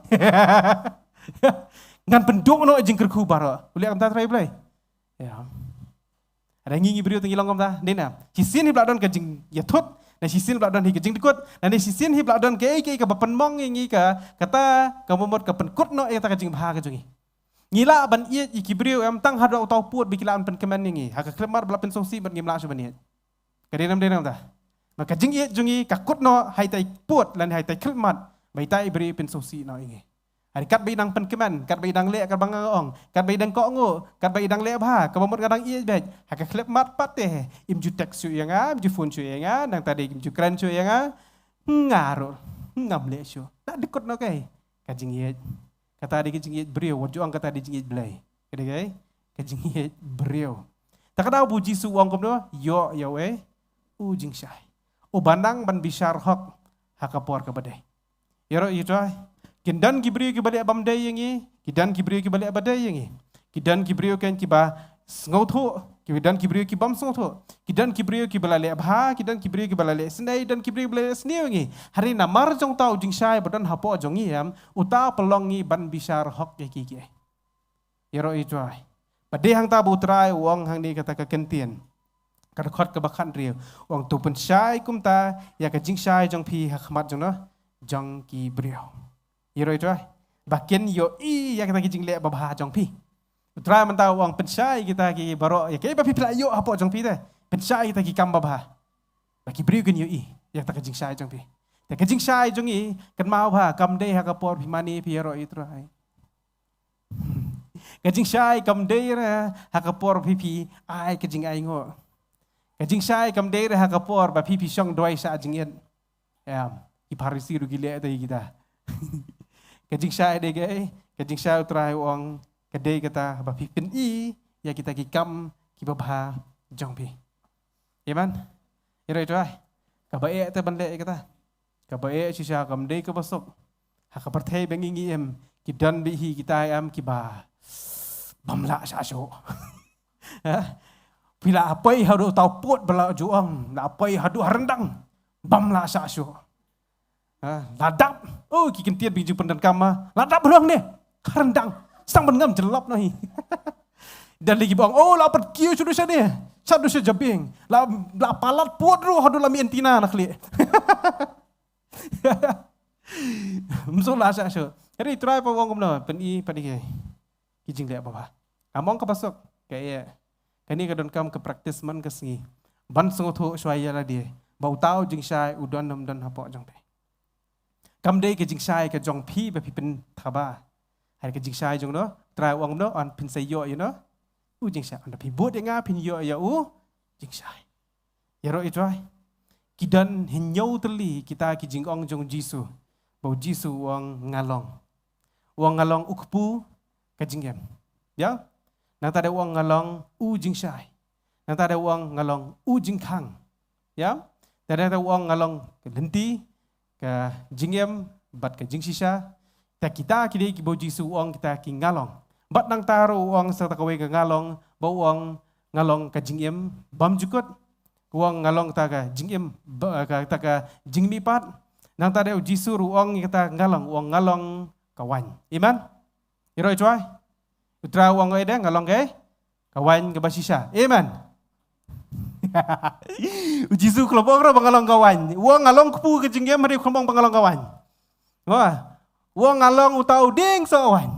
Ngan pynduh noh jingkyrkhu baroh. U leh kumta trai U Blei? Ïa. Hynrei ngi ngi briew te ngi long kumta, dei ne em? Shisien hi ba la don ka jingïathut, ne shisien ba la don hi ka jingdkut, ne shisien hi ba la don kaei kaei kaba pynmong ïa ngi ka, kata ka mut ka pynkut noh ïa kata ka jingbha ka jong ngi. Ngi lah ban ïeit ïa ki briew em tang haduh uta u pud ba ki lah ban pynkmen ïa ngi. Ha ka khyllipmat ba la pynsngewsih bad ngim lah shuh ban ïeit. Ka dei ne em dei ne em ta? Bad ka jingïeit jong ngi ka kut noh ha ita i pud lane ha ita i khyllipmat ba ita i briew i pynsngewsih noh ïa ngi. Hynrei katba i dang pynkmen, katba i dang leh katba nga ong, katba i dang kohnguh, katba i dang leh bha, kaba mut nga dang ïeit beit. Ha ka khyllipmat pat te, im ju text shuh ïa nga, im ju phone shuh ïa nga, nangta dei im ju kren shuh ïa nga. Nga ruh ngam leh shuh. Lah dkut noh kaei? Ka jingïeit. Kata dei ka jingïeit briew, wat ju ong kata dei jingïeit Blei. Ka dei kaei? Ka jingïeit briew. Te ka daw ba u Jisu u ong kumno, ïoh ïa u, eh, u jingshai. Uba nang ban bishar hok ha ka por kaba dei. Ïaroh i trai. Kin don ki briew kiba leh bym dei ïa ngi, ki don ki briew kiba leh ba dei ïa ngi. Ki don ki briew ken kiba sngewthuh, ki don ki briew ki bym sngewthuh. Ki don ki briew kiba la leh bha, ki don ki briew kiba la leh sngewsih, don ki briew kiba la leh sniew ïa ngi. Hynrei namar jong uta u jingshai ba don hapoh jong ngi em, uta u pynlong ngi ban bishar hok ïa ki kiei. Ïaroh i trai. Bad dei hangta ba u Trai u ong hangne kata ka kyntien. Ka dkhot kaba khathynriew. U ong to pynshai kumta ïa ka jingshai jong phi ha khmat jong no, jong ki briew. Ïaroh i trai. Ba kin ïohi ïa kata ki jingleh babha jong phi. U Trai mynta u ong pynshai kita ki baroh ïa kiei ba phi phi la ïoh hapoh jong phi te. Pynshai kita ki kam babha. Ba ki briew kin ïohi ïa kata ka jingshai jong phi. Te ka jingshai jong ngi kynmaw bha kam dei ha ka por phi mane phi ïaroh i trai. Ka jingshai kam dei re ha ka por phi phi ai ka jingainguh. Ka jingshai kam dei re ha ka por ba phi phi shong duwai sha jingit. Em, ki Pharisi ruh ki leh te kita. Ka jingshai dei kaei, ka jingshai u Trai u ong ka dei kata ba phi pyni ïa kita ki kam kiba bha jong phi. Amen. Ïaroh i trai. Kaba eh te ban leh ïa kata. Kaba eh shisha kam dei kaba suk. Ha ka pyrthei ba ngi ngi im, ki don bha hi kita em kiba bym lah sha shuh. Ha? Phi la poi haduh uta u pud ba la ju ong, la poi haduh ha ryndang. Bym lah sha shuh. Ha? La dap. Oh, ki kyntien ba ki ju pyndonkam ma. La dap ruh ne. Ha ryndang. Sdang ban ngam jyllop noh hi. Don lei kiba ong, oh, la pat kiew sha dusha ne. Sha dusha jabieng. La, la palat pud ruh haduh la mih antenna na khlieh. Ym sngewlah sha shuh. Hynrei trai pa ong kumno, pyni pat ïa ki jingleh babha. Ngam ong kaba suk, ka eh. Kane ka donkam ka practice man ka sngi. Ban sngewthuh shuwa ïa lade ba uta u jingshai u don ym don hapoh jong phi. Kam dei ka jingshai ka jong phi ba phi pynthaba. Hynrei ka jingshai jong no, Trai u ong no, yn pynshai ïoh ïa no. U jingshai, ynda phi bud ïa nga phin ïoh ïa u jingshai. Ïaroh i trai. Ki don hynñiew tylli kita ki jingong jong u Jisu. Ba u Jisu u ong nga long. U ong nga long u kpu ka jingim. Ïa? Nangta de u ong nga long u jingshai. Nangta de u ong nga long u jingkhang. Ïa? Nangta de u ong nga long ka lynti, ka jingim bad ka jingshisha. Te kita ki dei kiba u Jisu u ong kita ki nga long. Bad nangta ruh u ong sa kata kawei ka nga long, ba u ong nga long ka jingim bymjukut. U ong nga long kata ka jingim ba, ka, kata ka jingmihpat. Nangta de u Jisu ruh u ong kata nga long, u ong nga long ka waiñ. Amen. Ïaroh i trai. U Trai u ong ïa de nga long ka, ka waiñ kaba shisha. Amen. U Jisu u khlem ong ruh ba nga long ka waiñ. U ong nga long kpu ka jingim, hynrei u khlem ong ba nga long ka waiñ. Wah. U ong nga long uta u dieng soh waiñ.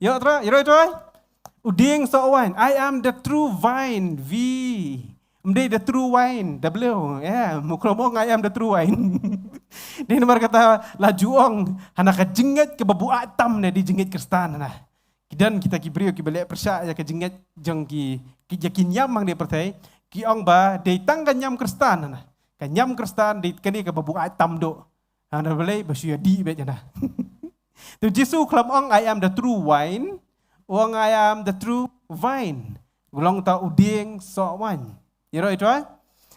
Ïoh Trai, ïoh Trai. U dieng soh waiñ. I am the true vine. V. Ym dei the true wine. W. Yeah, u khlem ong I am the true wine. Dei namar kata la ju ong hana ka jingngeit kaba buaid tam ne, dei jingngeit Khristan hana. Ki don kita ki briew kiba leh pyrshah ïa ka jingngeit jong ki, ki ïa ki niam hangne pyrthei, ki ong ba dei tang ka niam Khristan hana. Ka niam Khristan dei kane kaba buaid tam duh. Hana balei ba shu ïa dih beit hana. Te u Jisu u khlem ong I am the true wine, u ong I am the true vine. U long uta u dieng soh waiñ. Ïoh Trai?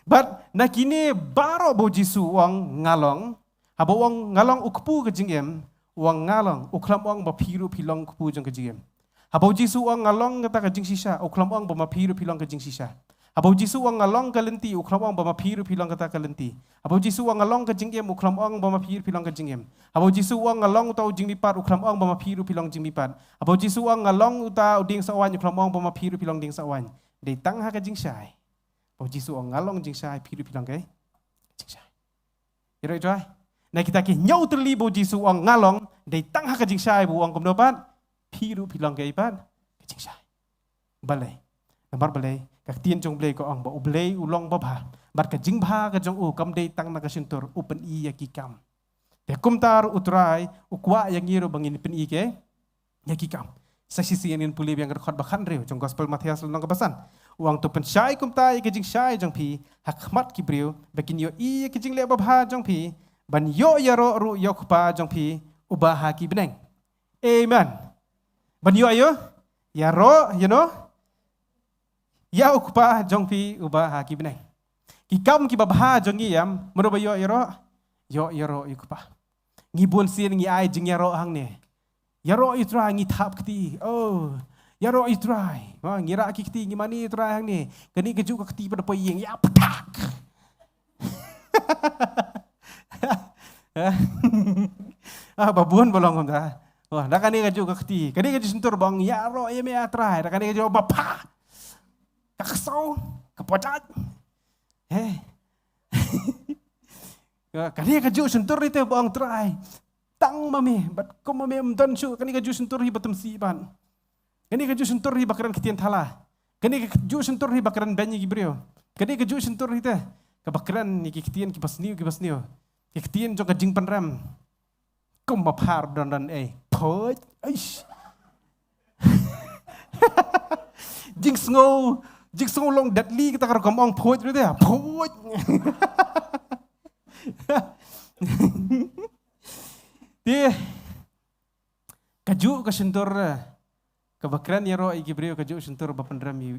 But na kine baroh ba u Jisu u ong nga long, haba u ong nga long u kpu ka jingim, u ong nga long, u khlem ong ba phi ruh phi long kpu jong ka jingim. Haba u Jisu u ong nga long kata ka jingshisha, u khlem ong ba ma phi ruh phi long ka jingshisha. Haba u Jisu u ong nga long ka lynti, u khlem ong ba ma phi ruh phi long kata ka lynti. Haba u Jisu u ong nga long ka jingim, u khlem ong ba ma phi ruh phi long ka jingim. Haba u Jisu u ong nga long uta u jingmihpat, u khlem ong ba ma phi ruh phi long jingmihpat. Haba u Jisu u ong nga long uta u dieng soh waiñ, u khlem ong ba ma phi ruh phi long dieng soh waiñ. Dei tang ha ka jingshai. Haba u Jisu u ong nga long jingshai, phi ruh phi long ka jingshai. Ïoh Trai? Na kita ki hynñiew tylli ba u Jisu u ong nga long, dei tang ha ka jingshai ba u ong kumno pat, phi ruh phi long kaei pat, ka jingshai. Balei? Namar balei, ka ktien jong u Blei ka ong ba u Blei u long babha. Bad ka jingbha ka jong u kam dei tang na ka shyntur, u pyni ïa ki kam. Te kumta ruh u Trai u kwah ïa ngi ruh ba ngin pyni ki ïa ki kam. Sa shisien ngin pule biang ka dkhot ba khathynriew jong Gospel Mathaios lynnong kaba san. U ong to pynshai kumta ïa ka jingshai jong phi ha khmat ki briew, ba kin ïohi ïa ka jingleh babha jong phi, ban ïoh ïaroh ruh ïa u Kpa jong phi uba ha ki bneng. Amen. Ban ïoh ïa, ïaroh, you know, ïa u Kpa jong phi uba ha ki bneng. Ki kam kiba bha jong ngi em, mano ba ïoh ïaroh? Ïoh ïaroh ïa u Kpa. Ngi bun sien ngi ai jingïaroh hangne. Ïaroh ïa u Trai, ngi thap kti. Oh, ïaroh ïa u Trai. Ha, ngi rah ki kti, ngi mane ïa u Trai hangne. Kane kajuh ka kti pat da poi ïing, ïa ptak. Ah, ba bun ba long kumta. Wah, da kane kajuh ka kti. Kane kajuh shyntur ba ong ïaroh ïa me ah Trai. Da kane kajuh ba pha. Ka ksew, ka pojat. He. Kane kajuh shyntur ite ba ong Trai. Tang ma me, bad kum ma me ym don shuh, kane kajuh shyntur hi ba tymsi ban. Kane kajuh shyntur hi ba kren ktien thala. Kane kajuh shyntur hi ba kren beiñ ïa ki briew. Kane kajuh shyntur hi te, kaba kren ïa ki ktien kiba sniew, kiba sniew. Ki ktien jong ka jingpynrem. Kum ba phar don don ei. Phoit. Aish. Jingsngew, jingsngew long deadly kita ka rukom ong phoit ruh te. Phoit. Te, kajuh ka shyntur, kaba kren ïaroh ïa ki briew, kajuh shyntur ba pynrem ïa,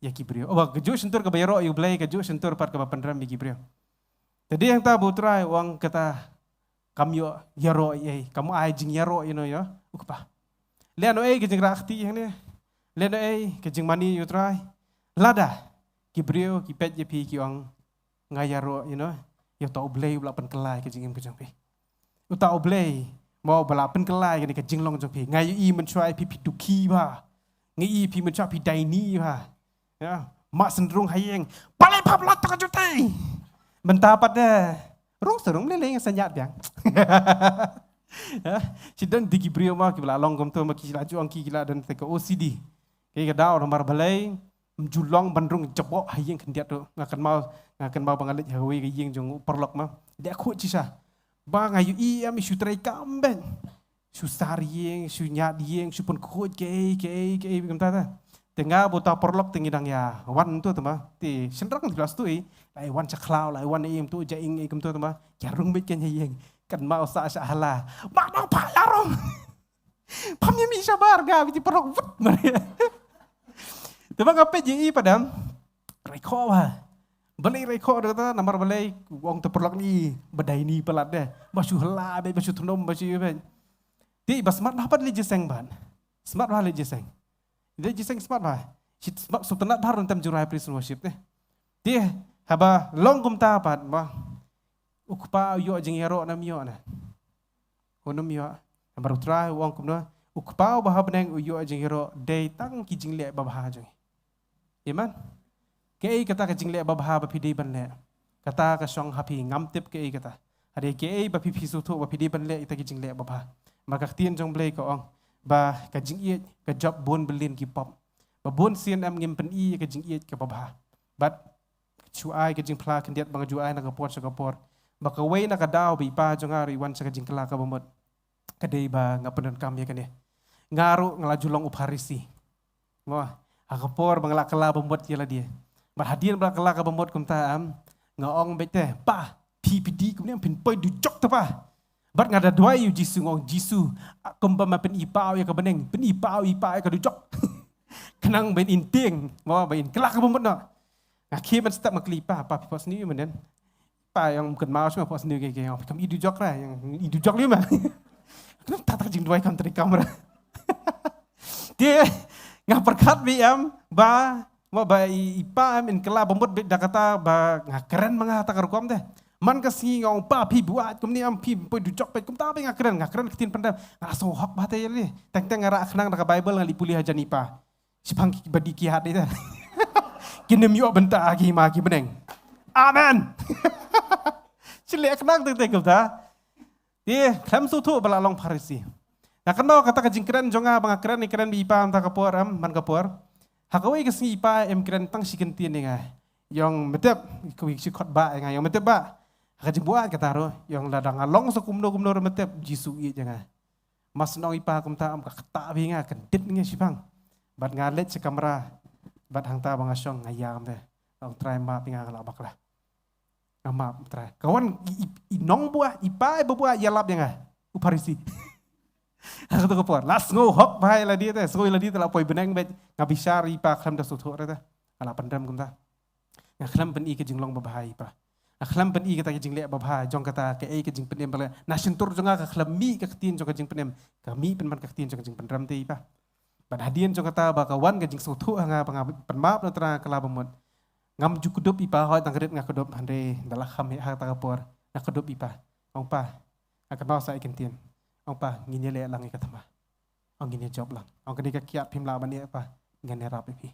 ïa ki briew. Oh, ba kajuh shyntur kaba ïaroh ïa u Blei, kajuh shyntur pat kaba pynrem ïa ki briew. Te dei hangta ba u Trai u ong kata kam ïoh ïaroh ei, kam ai jingïaroh ïa no ïa u Kpa. Leh no ei ka jingrah kti hangne. Leh no ei ka jingmane ïa u Trai. Lada ki briew ki peit ïa phi ki ong nga ïaroh, you know, ïa uta u Blei uba la pynkylla ïa ka jingim ka jong phi. Uta u Blei mo uba la pynkylla ïa kane ka jinglong jong phi. Nga ïohi mynshuwa phi, phi dukhi bha. Nga ïohi phi mynshuwa phi daini bha. Ïa, mah syndrung ha ïing. Balei pha pynlait tang ka juti? Mynta pat de. Rung sa rung, lei lei nga sa ñiad biang. Ïa, shi don de ki briew ma kiba la long kumto ma ki la ju ong ki, ki la don te ka O C D. Ki ka daw namar balei ym ju long ban rung jaboh ha ïing khyndiat ruh. Nga kynmaw, nga kynmaw ba nga leit ha kawei ka ïing jong u paralok ma. Dei khuid shisha. Ba nga ïohi em shu trei kam beiñ. Shu sar ïing, shu ñiad ïing, shu pynkhuid kaei kaei kaei kumta ta. Te nga bad uta u paralok te ngi dang ïa wan to te ma. Te shynrang te la sdang ei. La ïa wan sha khlaw, la ïa wan ei kumto, ja ïing ei kumto te ma. Ïa rung beit kein ha ïing. Kynmaw sa sha hala. Ba dang pha ïa rung. Pham ïa mi shabar nga bad uta u paralok wut ma. Te ba nga peit ïa i padam. Rei khoh ba. Balei rei khoh da kata, namar balei, u ong te paralok ni, ba daini palat de. Ba shu hla beit, ba shu thnum, ba shu ïa beit. Te ba smat bha pat leit jingïaseng bad. Smat bha leit jingïaseng. Leit jingïaseng smat bha. Shi smat sngewtynnat bha ruh, ngam ju rai praise and worship te. Te haba long kumta pat ba u kpa u ïoh jingïaroh ne ym ïoh ne? Ym ïoh. Namar u Trai u ong kumno? U Kpa uba ha bneng u ïoh jingïaroh dei tang ki jingleh babha jong ngi. Amen. Kaei kata ka jingleh babha ba phi dei ban leh? Kata ka shong ha phi, ngam tip kaei kata. Hynrei kaei ba phi phi sngewthuh ba phi dei ban leh ita ka jingleh babha. Namar ka ktien jong Blei ka ong ba ka jingïeit ka jop bun bylin ki pop. Ba bun sien em ngim pyni ïa ka jingïeit ka babha. Bad shu ai ka jingphla khyndiat ba nga ju ai na ka por sha ka por. Ba kawei na ka daw ba i pa jong nga ruh i wan sha ka jingkylla ka bamut. Ka dei ba nga pyndonkam ïa kane. Nga ruh nga la ju long u Pharisi. Mo, ha ka por ba nga la kylla bamut ïa lade. Bad hadien ba la kylla ka bamut kumta, em, nga ong beit te, pa, phi phi dei kumne em, phin poi dujok te pa. Bad nga da duwai ïa u Jisu, nga ong Jisu, ah, kumba me pyni paw ïa ka bneng, pyni paw i pa ïa ka dujok. Khnang ban in tieng, mo, ban in kylla ka bamut noh. Nga khie ban step nga kylli i pa, pa phi phohsniew mynne? Pa ong kynmaw shwa phohsniew ke ke, ong kam i dujok ra, ïa i dujok lei ma. Khnang tata ka jingduwai kam treikam ra. Te nga pyrkhat beit em ba, mo, ba i, i pa em in kylla bamut beit da kata ba nga kren ma nga ha kata ka rukom te. Man ka sngi nga ong pa phi buaid kumne em, phi poi dujok beit, kumta beit nga kren, nga kren ktien pyndem. Nga sngewhok bha te ïa lade. Teng teng nga rah khnang da ka Baibl nga leit pule hajan i pa. Shiphang ki bad ki hat ïa te. Kin ym ïoh bynta ha ki hima ki bneng. Amen. Shi leh khnang teng teng kumta. Te khlem sngewthuh ba la long Pharisi. Nga kynmaw kata ka jingkren jong nga ba nga kren, kren bad i pa mynta ka por, em, man ka por. Ha kawei ka sngi i pa em kren tang shi kyntien ïa nga. Ong me tip, kawei shi khot ba ïa nga, ong me tip ba. Ha ka jingbuaid kata ruh, ong lada nga long sa kumno kumno ruh me tip, Jisu ïeit ïa nga. Mas nong i pa kumta, em, ka ktah bha ïa nga, kyndit nga shiphang. Bad nga leit sha kamra, bad hangta ba nga shong nga ïam te. Ong Trai map ïa nga, nga la bakla. Nga map Trai. Ka wan i, i, i nongbuaid, i pa i ba buaid ïalap ïa nga. U Pharisi. Ha kato ka por. La sngewhok bha ïa lade te, sngew ïa lade te la poi bneng beit, nga bishar i pa khlem da sngewthuh re te. Nga la pyndem kumta. Nga khlem pyni ka jinglong babha i pa. Nga khlem pyni kata ka jingleh babha jong kata kaei ka jingpynim ba la. Na shyntur jong nga ka khlem mih ka ktien jong ka jingpynim. Ka mih pynban ka ktien jong ka jingpyndem te i pa. Bad hadien jong kata ba ka wan ka jingsngewthuh ha nga ba nga pynmap na Trai, nga kylla bamut. Ngam ju kdup i pa, hooid tang rit nga kdup, hynrei da la kham heh ha kata ka por nga kdup i pa. Ong pa, nga kynmaw sa i kyntien. Ong pa, ngin ïaleh lang ïa ka thma. Ong ngin ïajop lang. Ong kane ka kiad phim lah ban ïeh pa, ngan ïarap ïa phi.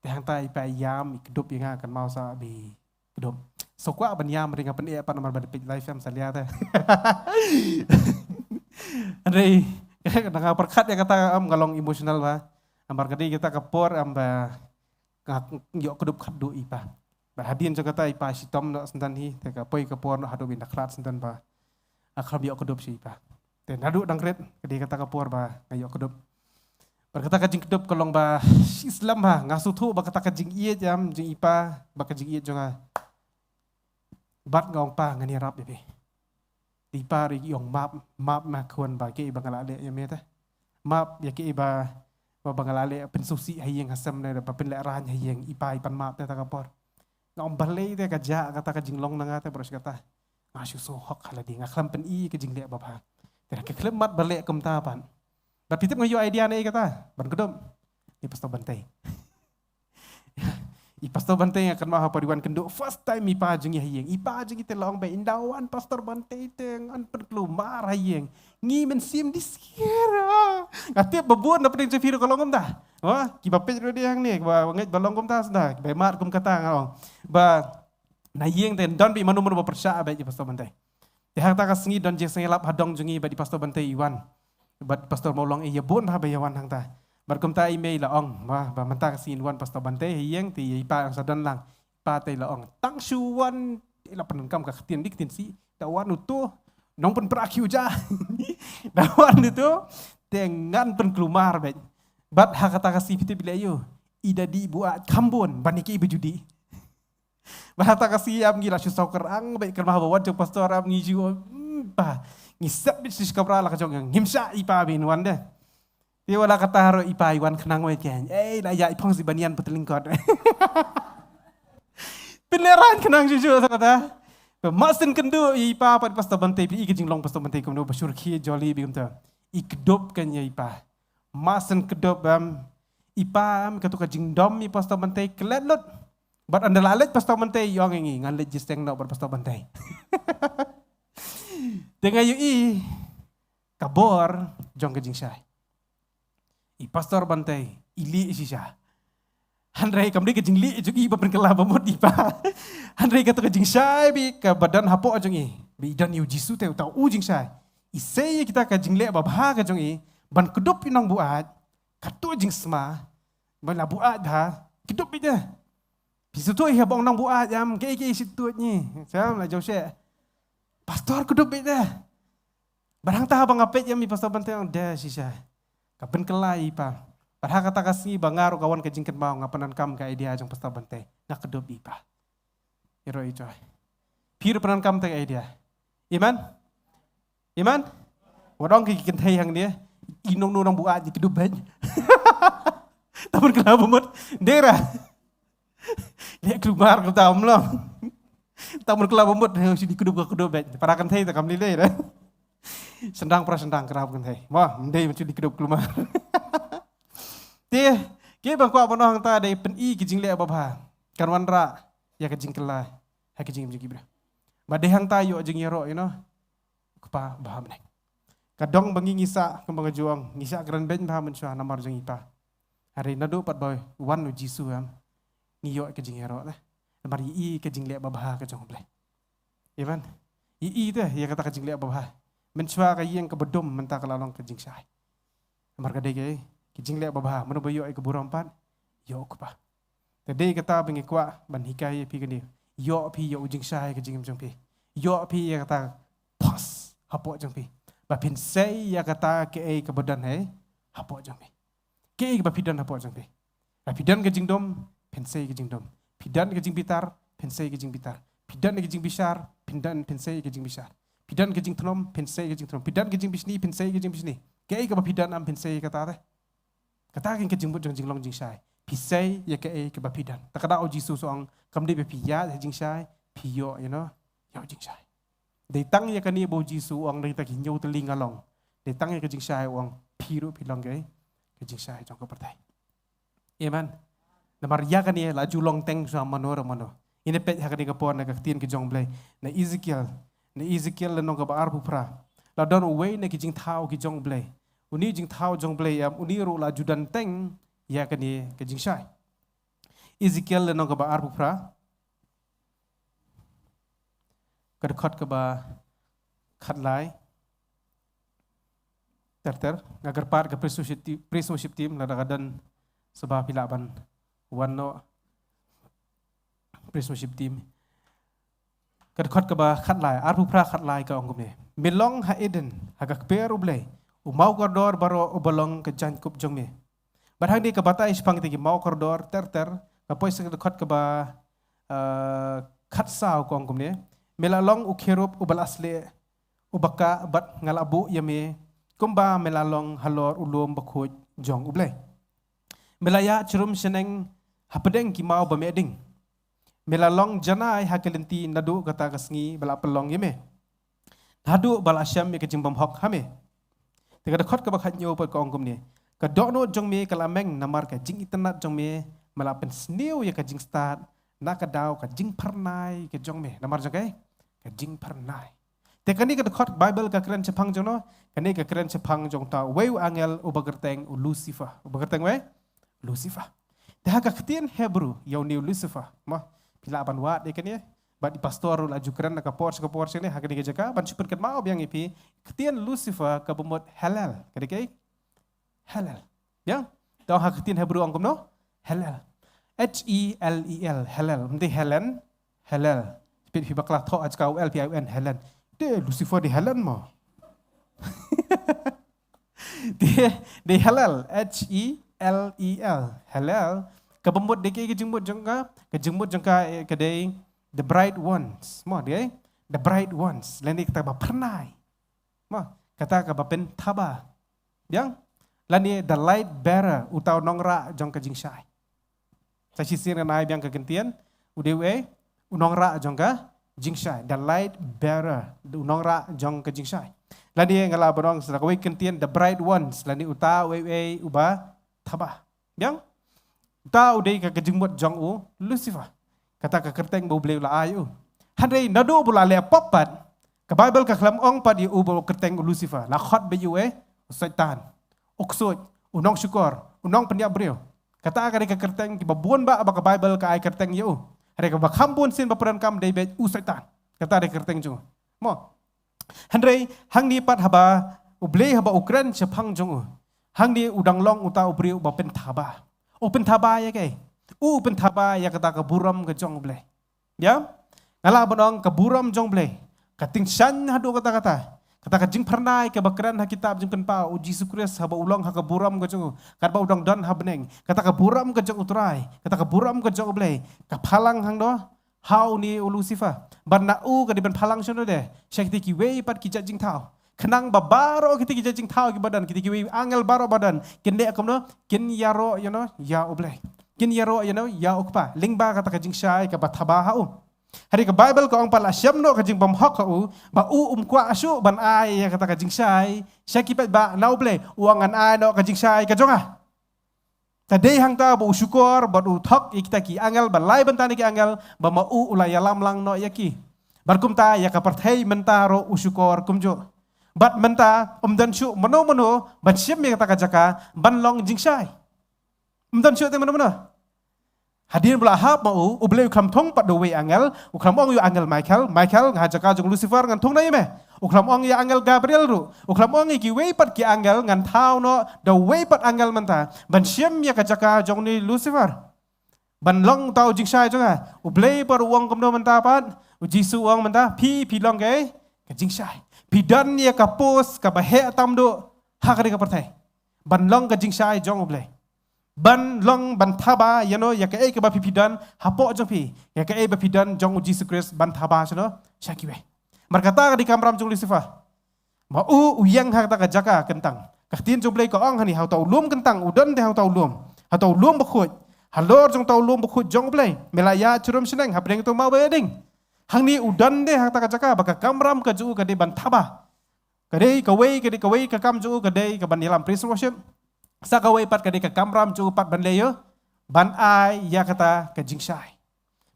Te hangta i pa i ïam, i kdup ïa nga, kynmaw sa ba i kdup. Sngewkwah ban ïam, hynrei nga pyneh pat namar ba da peit live ïam salia te. Hynrei da nga pyrkhat ïa kata, em, nga long emotional bha. Namar ka dei kata ka por, em, ba nga ïoh kdup khatduh i pa. Bad hadien jong kata i pa shitom noh syndon hi, te ka poi ka por noh haduh ba in da khlad syndon ba nga khlem ïoh kdup sha i pa. Te naduh dang rit ka dei kata ka por ba nga ïoh kdup. Bad kata ka jingkdup ka long ba shi slem bha, nga sngewthuh ba kata ka jingïeit ïam jong i pa bad ka jingïeit jong nga. Bad nga ong pa, ngan ïarap ïa phi. Te i pa ruh i ong map, map ma khun ba kiei ba nga la leh ïa me te. Map ïa kiei ba, ba, ba nga la leh pynsngewsih ha ïing ha sem ne ba pynlehraiñ ha ïing, i pa i pan map te ha kata ka por. Nga ong balei te ka jia kata ka jinglong na nga te baroh shi katta. Nga shu sngewhok ha lade, nga khlem pyni ka jingleh babha. Te ka khlem mat ba leh kumta pat. Bad phi tip nga ïoh idea naei kata ban kdup? I Pastor Bantei. I Pastor Bantei nga kynmaw haba i wan kynduh first time i pa jong ngi ha ïing. I pa jong ngi te la ong ba ynda wan Pastor Bantei te ngan pynkulmar ha ïing. Ngi mynsiem di sngewsih. Nga tip ba bun na pdeng jong phi ruh ka long kumta. Wa, kiba peit ruh dei hangne, kiba ngeit ba long kumta sdang, kiba mad kum kata nga ong. Ba na ïing te don beit mano mano ba pyrshah beit ïa Pastor Bantei. Te hangta ka sngi don jingsngewlap ha dong jong ngi bad i Pastor Bantei i wan. Bad Pastor Mawlong i ïa bun bha ba ïa wan hangta. Bad kumta i mei la ong, ba, ba mynta ka sngi wan Pastor Bantei ha ïing te i pa ong sa don lang. Pa te la ong tang shu wan, i la pyndonkam ka ktien di ktien si. Da wan uto, nongpynpra ki uja. Da wan uto, te ngan pynkulmar beit. Bad ha kata ka sngi phi tip i leh aïu. I da dih buaid kham bun ban ïa kiei ba ju dih. Bad hata ka sngi am ngi la shu saw kyrang beit, kynmaw haba wan jong Pastor am ngi ju, hmm, pa, ngi set beit sha kamra la ka jong, ngim shah i pa ba in wan de. Te wat la kata ruh i pa i wan khnang wei ken. Ei, la ïa i phong si banian putling kot. Pynlehraiñ khnang shuh shuh sa kata. Ba ma shen kynduh i pa pat Pastor Bantei, phi i ka jinglong Pastor Bantei kumno ba shyrkhei jolly beit kumta. I kdup kan ïa i pa. Ma shen kdup am i pa am kato ka jingdom i Pastor Bantei klet lut. Bad ynda la leit Pastor Bantei, i ong ïa ngi, ngan leit jingsteng noh bad Pastor Bantei. Te nga ïohi ka bor jong ka jingshai. I Pastor Bantei i lieh shisha. Hynrei kam dei ka jingleh jong i ba pynkylla ba mut i pa. Hynrei kata ka jingshai bad ka ba don hapoh jong i, ba i don ïa u Jisu te uta u jingshai. I sei ïa kita ka jingleh babha ka jong i ban kdup ïa u nongbuaid. Katto jingsma ba la buaid bha, kdup beit de. Phi sngewthuh ïa ba ong nongbuaid, ïam, kaei kaei shu tuid ngi. Sam la jong she. Pastor, kdup beit de. Bad hangta haba nga peit ïa mi Pastor Bante, ong de shisha. Ka pynkylla i pa. Bad ha kata ka sngi ba nga ruh ka wan ka jingkynmaw, nga pyndonkam ka idea jong Pastor Bante. Nga kdup i pa. Ïa ro i joi. Phi ruh pyndonkam te ka idea. Amen? Amen? Wat ong ki kynthei hangne. I nongno nongbuaid i kdup beit. Taman kena bamut. Dera. Leh kulmar ka tam long. Taman kena bamut, hei, shu di kdup ka kdup beit. Para kynthei ta kam lei lei da. Sendang para sendang kena kynthei. Wah, mdei mynta di kdup kulmar. Te, ke bang kwah ban ong hangta dei pyni ki jingleh babha. Kan wanrah ïa ka jingkylla ha ka jingim jong ki briew. Ba dei hangta ïoh jingïaroh, you know. Kpa ba ha bneng. Ka dong ba ngi ngi sah, kumba nga ju ong, ngi sah kren beiñ bha mynshuwa namar jong i pa. Hynrei naduh pat ba wan u Jisu, em, ngi ïoh ka jingïaroh, eh. Namar i ka jingleh babha ka jong U Blei. Amen. I te ïa kata ka jingleh babha. Mynshuwa ka ïing kaba dum mynta ka la long ka jingshai. Namar ka dei ka, ka jingleh babha, mano ba ïoh ïa ka burom pat, ïoh u kpa. Te dei kata ba ngi kwah ban hikai ïa phi kane. Ïoh phi ïa u jingshai ka jingim jong phi. Ïoh phi ïa kata pos hapoh jong phi. Ba phin sei ïa kata kaei kaba don hei hapoh jong phi. Kaei kaba phi don hapoh jong phi. Ba phi don ka jingdum, phin sei ka jingdum. Phi don ka jingbitar, phin sei ka jingbitar. Phi don ka jingbishar, phin don, phin sei ka jingbishar. Phi don ka jingthnum, phin sei ka jingthnum. Phi don ka jingbishni, phin sei ka jingbishni. Kaei kaba phi don, am phin sei kata te. Kata ka jingmut jong jinglong jingshai. Phi sei ïa kaei kaba phi don. Ta ka daw u Jisu u ong, kam dei ba phi ïaid ha jingshai, phi ïoh, you know, ïoh jingshai. Dei tang ïa kane ba u Jisu u ong, dei tang ki hynñiew tylli nga long. Dei tang ïa ka jingshai u ong, phi ruh phi long kaei, ka jingshai jong ka pyrthei. Amen. Namar ïa kane la ju long teng sha mano re mano. Ngin ïa peit ha kane ka por na ka ktien ka jong U Blei. Na Ezekiel, na Ezekiel lynnong kaba arphew phra. La don uwei na ki jingthaw ki jong U Blei. Une u jingthaw jong U Blei, em, une ruh la ju don teng ïa kane ka jingshai. Ezekiel lynnong kaba arphew phra. Ka dkhot kaba khatlai. Ter ter, nga kyrpad ka praise worship team, praise worship team, lada ka don sngewbha phi lah ban wan noh. Praise worship team. Ka dkhot kaba khatlai, arphew phra khatlai ka ong kumne. Me long ha Eden, ha ka kper U Blei, u maw kordor baroh uba long ka jaiñkup jong me. Bad hangne ka batai shaphang ïa ki maw kordor, ter ter, nga poi sha ka dkhot kaba, eh, khatsaw ka ong kumne. Me la long u kherub uba la slieh, uba kah bad nga la buh ïa me, kumba me la long halor u lum bakhuid jong U Blei. Me la ïaid sharum shaneng hapdeng ki maw ba meh ding. Me la long janai ha ka lynti naduh kata ka sngi ba la pynlong ïa me. Haduh ba la shem ïa ka jingbymhok ha me. Te ka dkhot kaba khathynñiew pat ka ong kumne. Ka dohnud jong me ka la meng namar ka jingitynnad jong me, me la pynsniew ïa ka jingstad, na ka daw ka jingphyrnai ka jong me. Namar jong ka, ka jingphyrnai. Te kane ka dkhot Baibl ka kren shaphang jong no, kane ka kren shaphang jong uta uwei u angel uba kyrteng u Lucifer. Uba kyrteng uei? Lucifer. Te ha ka ktien Hebrew, ïa une u Lucifer. Mo, phi lah ban wad ïa kane, bad i pastor ruh la ju kren na ka por sha ka por sha kane, ha kane ka jaka, ban shu pynkynmaw biang ïa phi, ktien Lucifer kaba mut Hellel. Ka dei kaei? Hellel. Biang? Te ha ka ktien Hebrew ong kumno? Hellel. H E L E L, Hellel. Ym dei Helen, Hellel. Phi, phi bakla thoh ha ka U L, phi ai U N, Helen. Te Lucifer dei Helen mo. Dei, dei Hellel, H E L E L. Hellel. Kaba mut dei kaei ka jingmut jong ka, ka jingmut jong ka, eh, ka dei the bright ones. Mo, dei? The bright ones. Lane kata ba phyrnai. Mo, kata kaba pynthaba. Biang? Lane the light bearer, uta u nongrah jong ka jingshai. Sa shisien ngan ai biang ka kyntien, u dei uei, u nongrah jong ka jingshai. The light bearer, u nongrah jong ka jingshai. Lane nga lah ban ong sa kawei ka kyntien, the bright ones, lane uta uei uei uba thaba. Biang? Uta u dei ka, ka jingmut jong u Lucifer. Kata ka kyrteng ba U Blei u la ai u. Hynrei naduh ba u la leh pop pat, ka Baibl ka khlem ong pat ïa u ba u kyrteng u Lucifer. La khot beit ïa u, eh, u Soitan, u ksuid, u nongshukor, u nongpynïap briew. Kata ka dei ka kyrteng kaba bun ba, ba ka Baibl ka ai kyrteng ïa u. Hynrei kaba kham bun sien ba pyndonkam dei beit u Soitan. Kata dei ka kyrteng jong u. Mo. Hynrei hangne pat haba U Blei haba u kren shaphang jong u, hangne u dang long uta u briew uba pynthaba. U pynthaba ïa kaei? U pynthaba ïa kata ka burom ka jong U Blei. Ïa? Nga lah ban ong ka burom jong U Blei, ka tyngshaiñ haduh katta katta. Kata ka jingphyrnai kaba kren ha kitab Jingpynpaw, U Jisu Khrist haba u long ha ka burom ka jong u, katba u dang don ha bneng, kata ka burom ka jong U Trai, kata ka burom ka jong U Blei ka phalang hangno? Ha une u Lucifer. Bad na u ka dei ban phalang shano de? Sha kita kiwei pat ki jait jingthaw. Khnang ba baroh kita ki jait jingthaw kiba don, kita kiwei angel baroh ba don, kin leh kumno? Kin ïaroh ïano? Ïa U Blei. Kin ïaroh ïano? Ïa U Kpa. Lyngba kata ka jingshai kaba thaba ha u. Hynrei ka Baibl ka ong pat la shem noh ka jingbymhok ha u, ba u um kwah shuh ban ai ïa kata ka jingshai sha ki paidbah na U Blei. U ong, ngan ai noh ka jingshai ka jong nga. Te dei hangta ba u shukor bad u thok ïa kita ki angel, ba lai bynta na ki angel, ba ma u u la ïalam lang noh ïa ki. Bad kumta ïa ka pyrthei mynta ruh u shukor kumjuh. Bad mynta ym don shuh mano mano ban shim ïa kata ka jaka ban long jingshai. Ym don shuh te mano mano. Hadien ba la hap ma u, U Blei u khlem thung pat da uwei angel, u khlem ong ïa u angel Michael, Michael, nga ha jaka jong Lucifer ngan thung noh ïa me. U khlem ong ïa angel Gabriel ruh, u khlem ong ïa kiwei pat ki angel, ngan thaw noh da uwei pat angel mynta ban shim ïa ka jaka jong une Lucifer, ban long uta u jingshai jong nga. U Blei pat u ong kumno mynta pat? U Jisu u ong mynta, phi, phi long kaei? Ka jingshai. Phi don ïa ka post kaba heh tam duh ha kane ka pyrthei, ban long ka jingshai jong U Blei. Ban long ban thaba ïano ïa kaei kaba phi phi don hapoh jong phi, ïa kaei ba phi don jong U Jisu Khrist ban thaba shano? Sha kiwei. Namar kata ka dei ka kamram jong Lucifer. Ma u u ïeng ha kata ka jaka kyntang. Ka ktien jong U Blei ka ong hani, ha uta u lum kyntang, u don te ha uta u lum, ha uta u lum bakhuid. Halor jong uta u lum bakhuid jong U Blei me la ïaid sharum shaneng hapdeng uta u maw ba ïading. Hangne u don te ha kata ka jaka ba ka kamram ka jong u ka dei ban thaba. Ka dei kawei, ka dei kawei ka kam jong u ka dei ka ban ïalam praise and worship. Sa kawei pat ka dei ka kamram jong u pat ban leh ïa, ban ai ïa kata ka jingshai,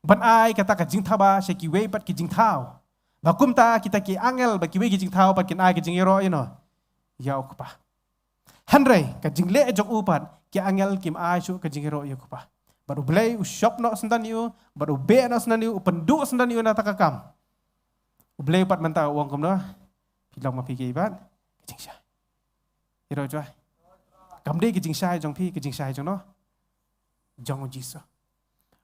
ban ai kata ka jingthaba sha kiwei pat ki jingthaw. Ba kumta kita ki angel bad kiwei ki jingthaw pat kin ai ka jingïaroh ïano? Ïa U Kpa. Hynrei ka jingleh jong u pat, ki angel kim ai shuh ka jingïaroh ïa U Kpa. Bad U Blei u shop noh syndon ïa u, bad u beh noh syndon ïa u, u pynduh syndon ïa u na kata ka kam. U Blei pat mynta u ong kumno? Phi long ma phi kaei pat? Ka jingshai. Ïaroh ïa u. Kam dei ka jingshai jong phi, ka jingshai jong no? Jong U Jisu.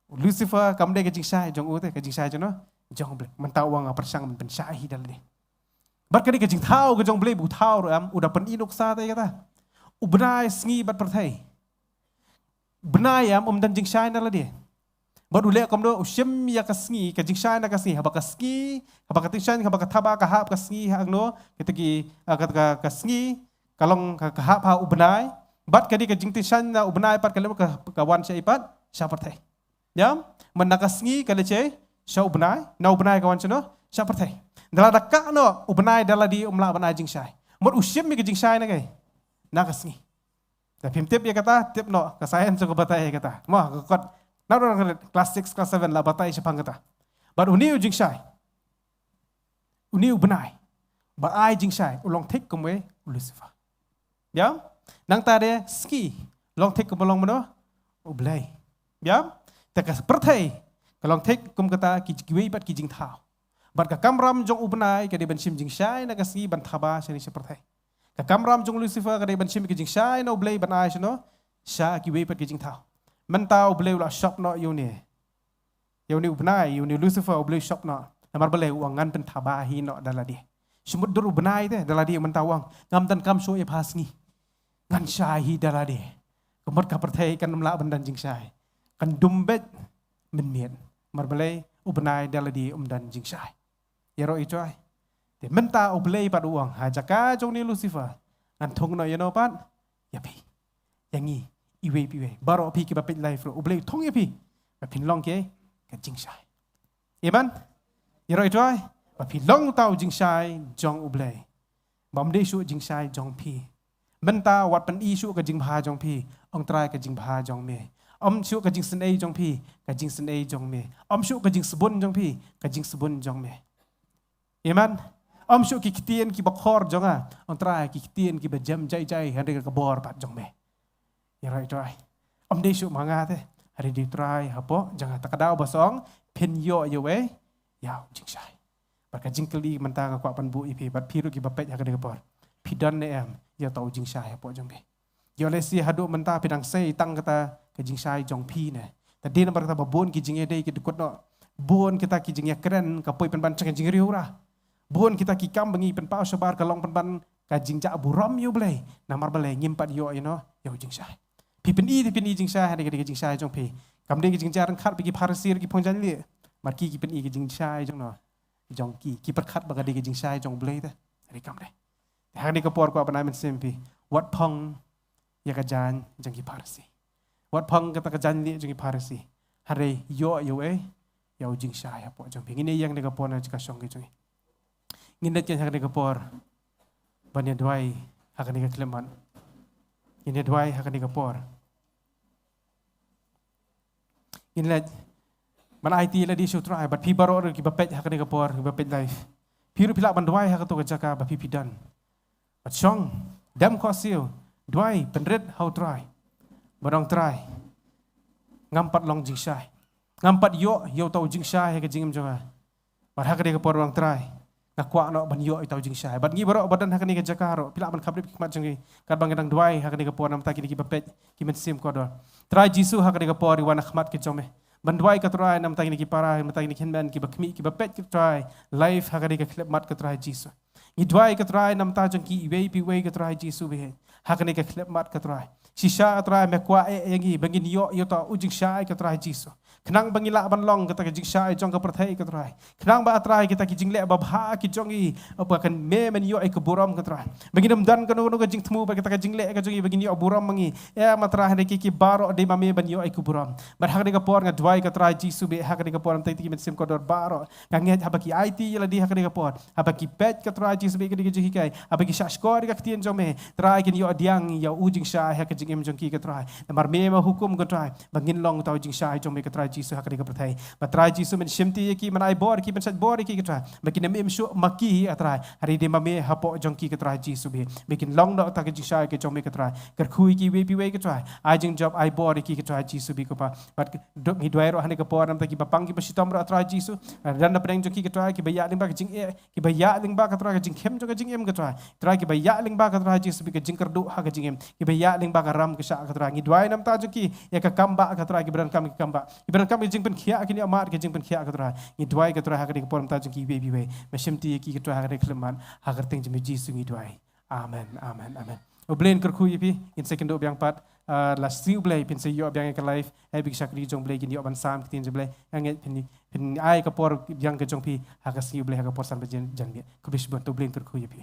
U Lucifer kam dei ka jingshai jong u te, ka jingshai jong no? Jong U Blei. Mynta u ong nga pyrshang ban pynshai hi da lade. Bad ka dei ka jingthaw ka jong U Blei ba u thaw ruh em, u da pyni nuksa te kata. U bnai, sngi bad pyrthei. Bnai em um don jingshai na lade. Bad u leh kumno? U shim ïa ka sngi, ka jingshai na ka sngi, haba ka sngi, haba ka tyngshaiñ, haba ka thaba ka hap ka sngi hangno, kita ki, ah, ka, ka, ka sngi ka long ka, ka hap ha u bnai. Bad ka dei ka jingtyngshaiñ na u bnai pat ka leh ka, ka wan sha i pat? Sha pyrthei. Ïa, man na ka sngi ka leit sha u bnai, na u bnai ka wan shano? Sha pyrthei. Da lada kah noh u bnai da lade um lah ban ai jingshai. Mut u shim ïa ka jingshai na kaei? Na ka sngi. Da phim tip ïa kata, tip noh, ka science ka batai ïa kata. Mo, ka kot, na u class six, class seven la batai shaphang kata. Bad une u jingshai, une u bnai ba ai jingshai u long thik kum uwei? U Lucifer. Ïa? Nangta de sngi long thik kum u long mano? U Blei. Ïa? Te ka pyrthei ka long thik kum kata ki, kiwei pat ki jingthaw. Bad ka kamram jong u bnai ka dei ban shim jingshai na ka sngi ban thaba shane sha pyrthei. Ka kamram jong Lucifer ka dei ban shim ka jingshai na U Blei ban ai shano? Sha kiwei pat ki jingthaw. Mynta U Blei u la shop noh ïa une, ïa une u bnai, ïa une u Lucifer, U Blei u shop noh. Namar balei? U ong ngan pynthaba hi noh da lade. Shu mutdur u bnai te da lade, mynta u ong ngam donkam shuh ïa pha sngi, ngan shai hi da lade. Ka mut ka pyrthei kan ym lah ban don jingshai, kan dum beit mynmiet. Namar balei? U bnai da lade um don jingshai. Ïaroh ïa u. Te mynta U Blei pat u ong, ha jaka jong une u Lucifer ngan thung noh ïano pat? Ïa phi, ïa ngi, iwei pa iwei, baroh phi kiba peit live ruh, U Blei u thung ïa phi ba phin long kaei? Ka jingshai. Amen. Ïaroh ïa u. Ba phi long uta u jingshai jong U Blei. Ba ym dei shuh jingshai jong phi. Mynta wat pyni shuh ka jingbha jong phi, ong Trai, ka jingbha jong me. Ym shuh ka jingsynei jong phi, ka jingsynei jong me. Ym shuh ka jingsbun jong phi, ka jingsbun jong me. Amen. Ym shuh ki ktien kiba khor jong nga, ong Trai, ki ktien kiba jem jai jai hynrei ka bor pat jong me. Ïaroh ïa u. Ym dei shuh ma nga te. Hynrei dei Trai hapoh jong nga. Ta ka daw ba song, phin ïoh ïa u ei, ïa u jingshai. Bad ka jingkylli mynta nga kwah ban buh ïa phi, bad phi ruh kiba peit ha kane ka por. Phi don ne em ïa uta u jingshai hapoh jong phi? Ïoh lehse haduh mynta phi dang sei tang kata ka jingshai jong phi ne. Te dei namar kata ba bun ki jingïadei ki dkut noh. Bun kita ki jingïakren ka poi pynban sha ka jingriewra. Bun kita ki kam ba ngi pynpaw shabar ka long pynban ka jingjah burom ïa U Blei. Namar balei? Ngim pat ïoh ïa u, ïa u jingshai. Phi pyni te phi pyni jingshai, hynrei ka dei ka jingshai jong phi. Kam dei ka jingshai ryngkat bad ki Pharisi, ki phong jaiñ lieh. Namar ki ki pyni ka jingshai jong no, jong ki. Ki pyrkhat ba ka dei ka jingshai jong U Blei te. Hynrei kam dei. Te ha kane ka por kwah ban ai mynsiem phi. Wat phong ïa ka jaiñ jong ki Pharisi. Wat phong kata ka jaiñ lieh jong ki Pharisi. Hynrei ïoh ïa u ei, ïa u jingshai hapoh jong phi. Ngin ïa ïeng ha kane ka por na ka jaka shong ka jong ngi. Ngin leit kein ha kane ka por ban ïa duwai ha kane ka khyllipmat. Ngin ïa duwai ha kane ka por. Ngin leit ban aiti ïa lade sha U Trai, bad phi baroh ruh kiba peit ha kane ka por, kiba peit live. Phi ruh phi lah ban duwai ha kato ka jaka ba phi phi don. Bad shong, dem khohsiew, duwai, pynrit ha U Trai. Bad ong Trai, ngam pat long jingshai. Ngam pat ïoh ïa uta u jingshai ha ka jingim jong nga. Bad ha kane ka por ong Trai, nga kwah noh ban ïoh ïa uta u jingshai. Bad ngi baroh ba don ha kane ka jaka ruh, phi lah ban khapdip ki khmat jong ngi. Katba ngi dang duwai ha kane ka por namar kine kiba peit, ki mynsiem kordor. Trai Jisu, ha kane ka por ngi wan ha khmat ka jong me ban duwai ko Trai namar kine ki para, namar kine ki hynmen, kiba khmih, kiba peit ko Trai live ha kane ka khyllipmat ko Trai Jisu. Ngi duwai ko Trai namar kata jong ki iwei pa iwei ko Trai Jisu bad ha kane ka khyllipmat ko Trai. Shisha ko Trai me kwah eh ïa ngi ba ngin ïoh ïa uta u jingshai ko Trai Jisu. Khnang ba ngin lah ban long kata ka jingshai jong ka pyrthei ko Trai. Khnang ba ko Trai kita ki jingleh babha ki jong ngi, ba kan me men ïoh ïa ka burom ko Trai. Ba ngin ym don kano kano ka jingthmu ba kata ka jingleh ka jong ngi ba ngin ïoh burom ma ngi. Em ko Trai, hynrei ki ki baroh dei ma me ban ïoh ïa ka burom. Bad ha kane ka por nga duwai ko Trai Jisu bad ha kane ka por namar kine ki mynsiem kordor baroh. Nga ngeit haba ki aiti ïa lade ha kane ka por, haba ki peit ko Trai Jisu bad kane ka jinghikai, haba ki shahshkor ïa ka ktien jong me, Trai kin ïoh pdiang ïa u jingshai ha ka jingim jong ki ko Trai. Namar me me hukum ko Trai ba ngin long uta u jingshai jong me ko Trai Jisu ha kane ka pyrthei. Bad Trai Jisu men shimti ïa ki, men ai bor ïa ki, men shait bor ïa ki ko Trai. Ba kin ym im shuh ma ki ko Trai, hynrei dei ma me hapoh jong ki ko Trai Jisu bad ba kin long noh uta ka jingshai ka jong me ko Trai. Kyrkhu ïa ki iwei pa iwei ko Trai. Ai jingjop, ai bor ïa ki ko Trai Jisu bad ko Pa. Bad duk ngi duwai ruh ha kane ka por namar kiba pang kiba shitom ruh ko Trai Jisu. Don na pdeng jong ki ko Trai kiba ïaid lyngba ka jingeh, kiba ïaid lyngba ko Trai ka jingkhim jong ka jingim ko Trai. Trai kiba ïaid lyngba ko Trai Jisu bad ka jingkyrduh ha ka jingim. Kiba ïaid lyngba ka ram ka shah ko Trai. Ngi duwai namar jong ki, ïa ka kam bah ko Trai, kiba donkam ka kam bah. Kiba donkam ka jingpynkhiah kin ïoh mad ka jingpynkhiah ko Trai. Ngi duwai ko Trai ha kane ka por namar jong ki iwei pa iwei. Me shimti ïa ki ko Trai ha kane ka khyllipmat. Ha ka kyrteng jong me Jisu ngi duwai. Amen, amen, amen. U Blei un kyrkhu ïa phi, ngin sa ïakynduh biang pat, ah, la sngi U Blei phin sa ïoh biang ïa ka live, eh, bad ki shakri jong U Blei kin ïoh ban sam ïa ka ktien jong U Blei, nga ngeit phin, phin ai ka por biang ka jong phi, ha ka sngi U Blei, ha ka por san baje janmiet. Khublei shibun, to U Blei un kyrkhu ïa phi.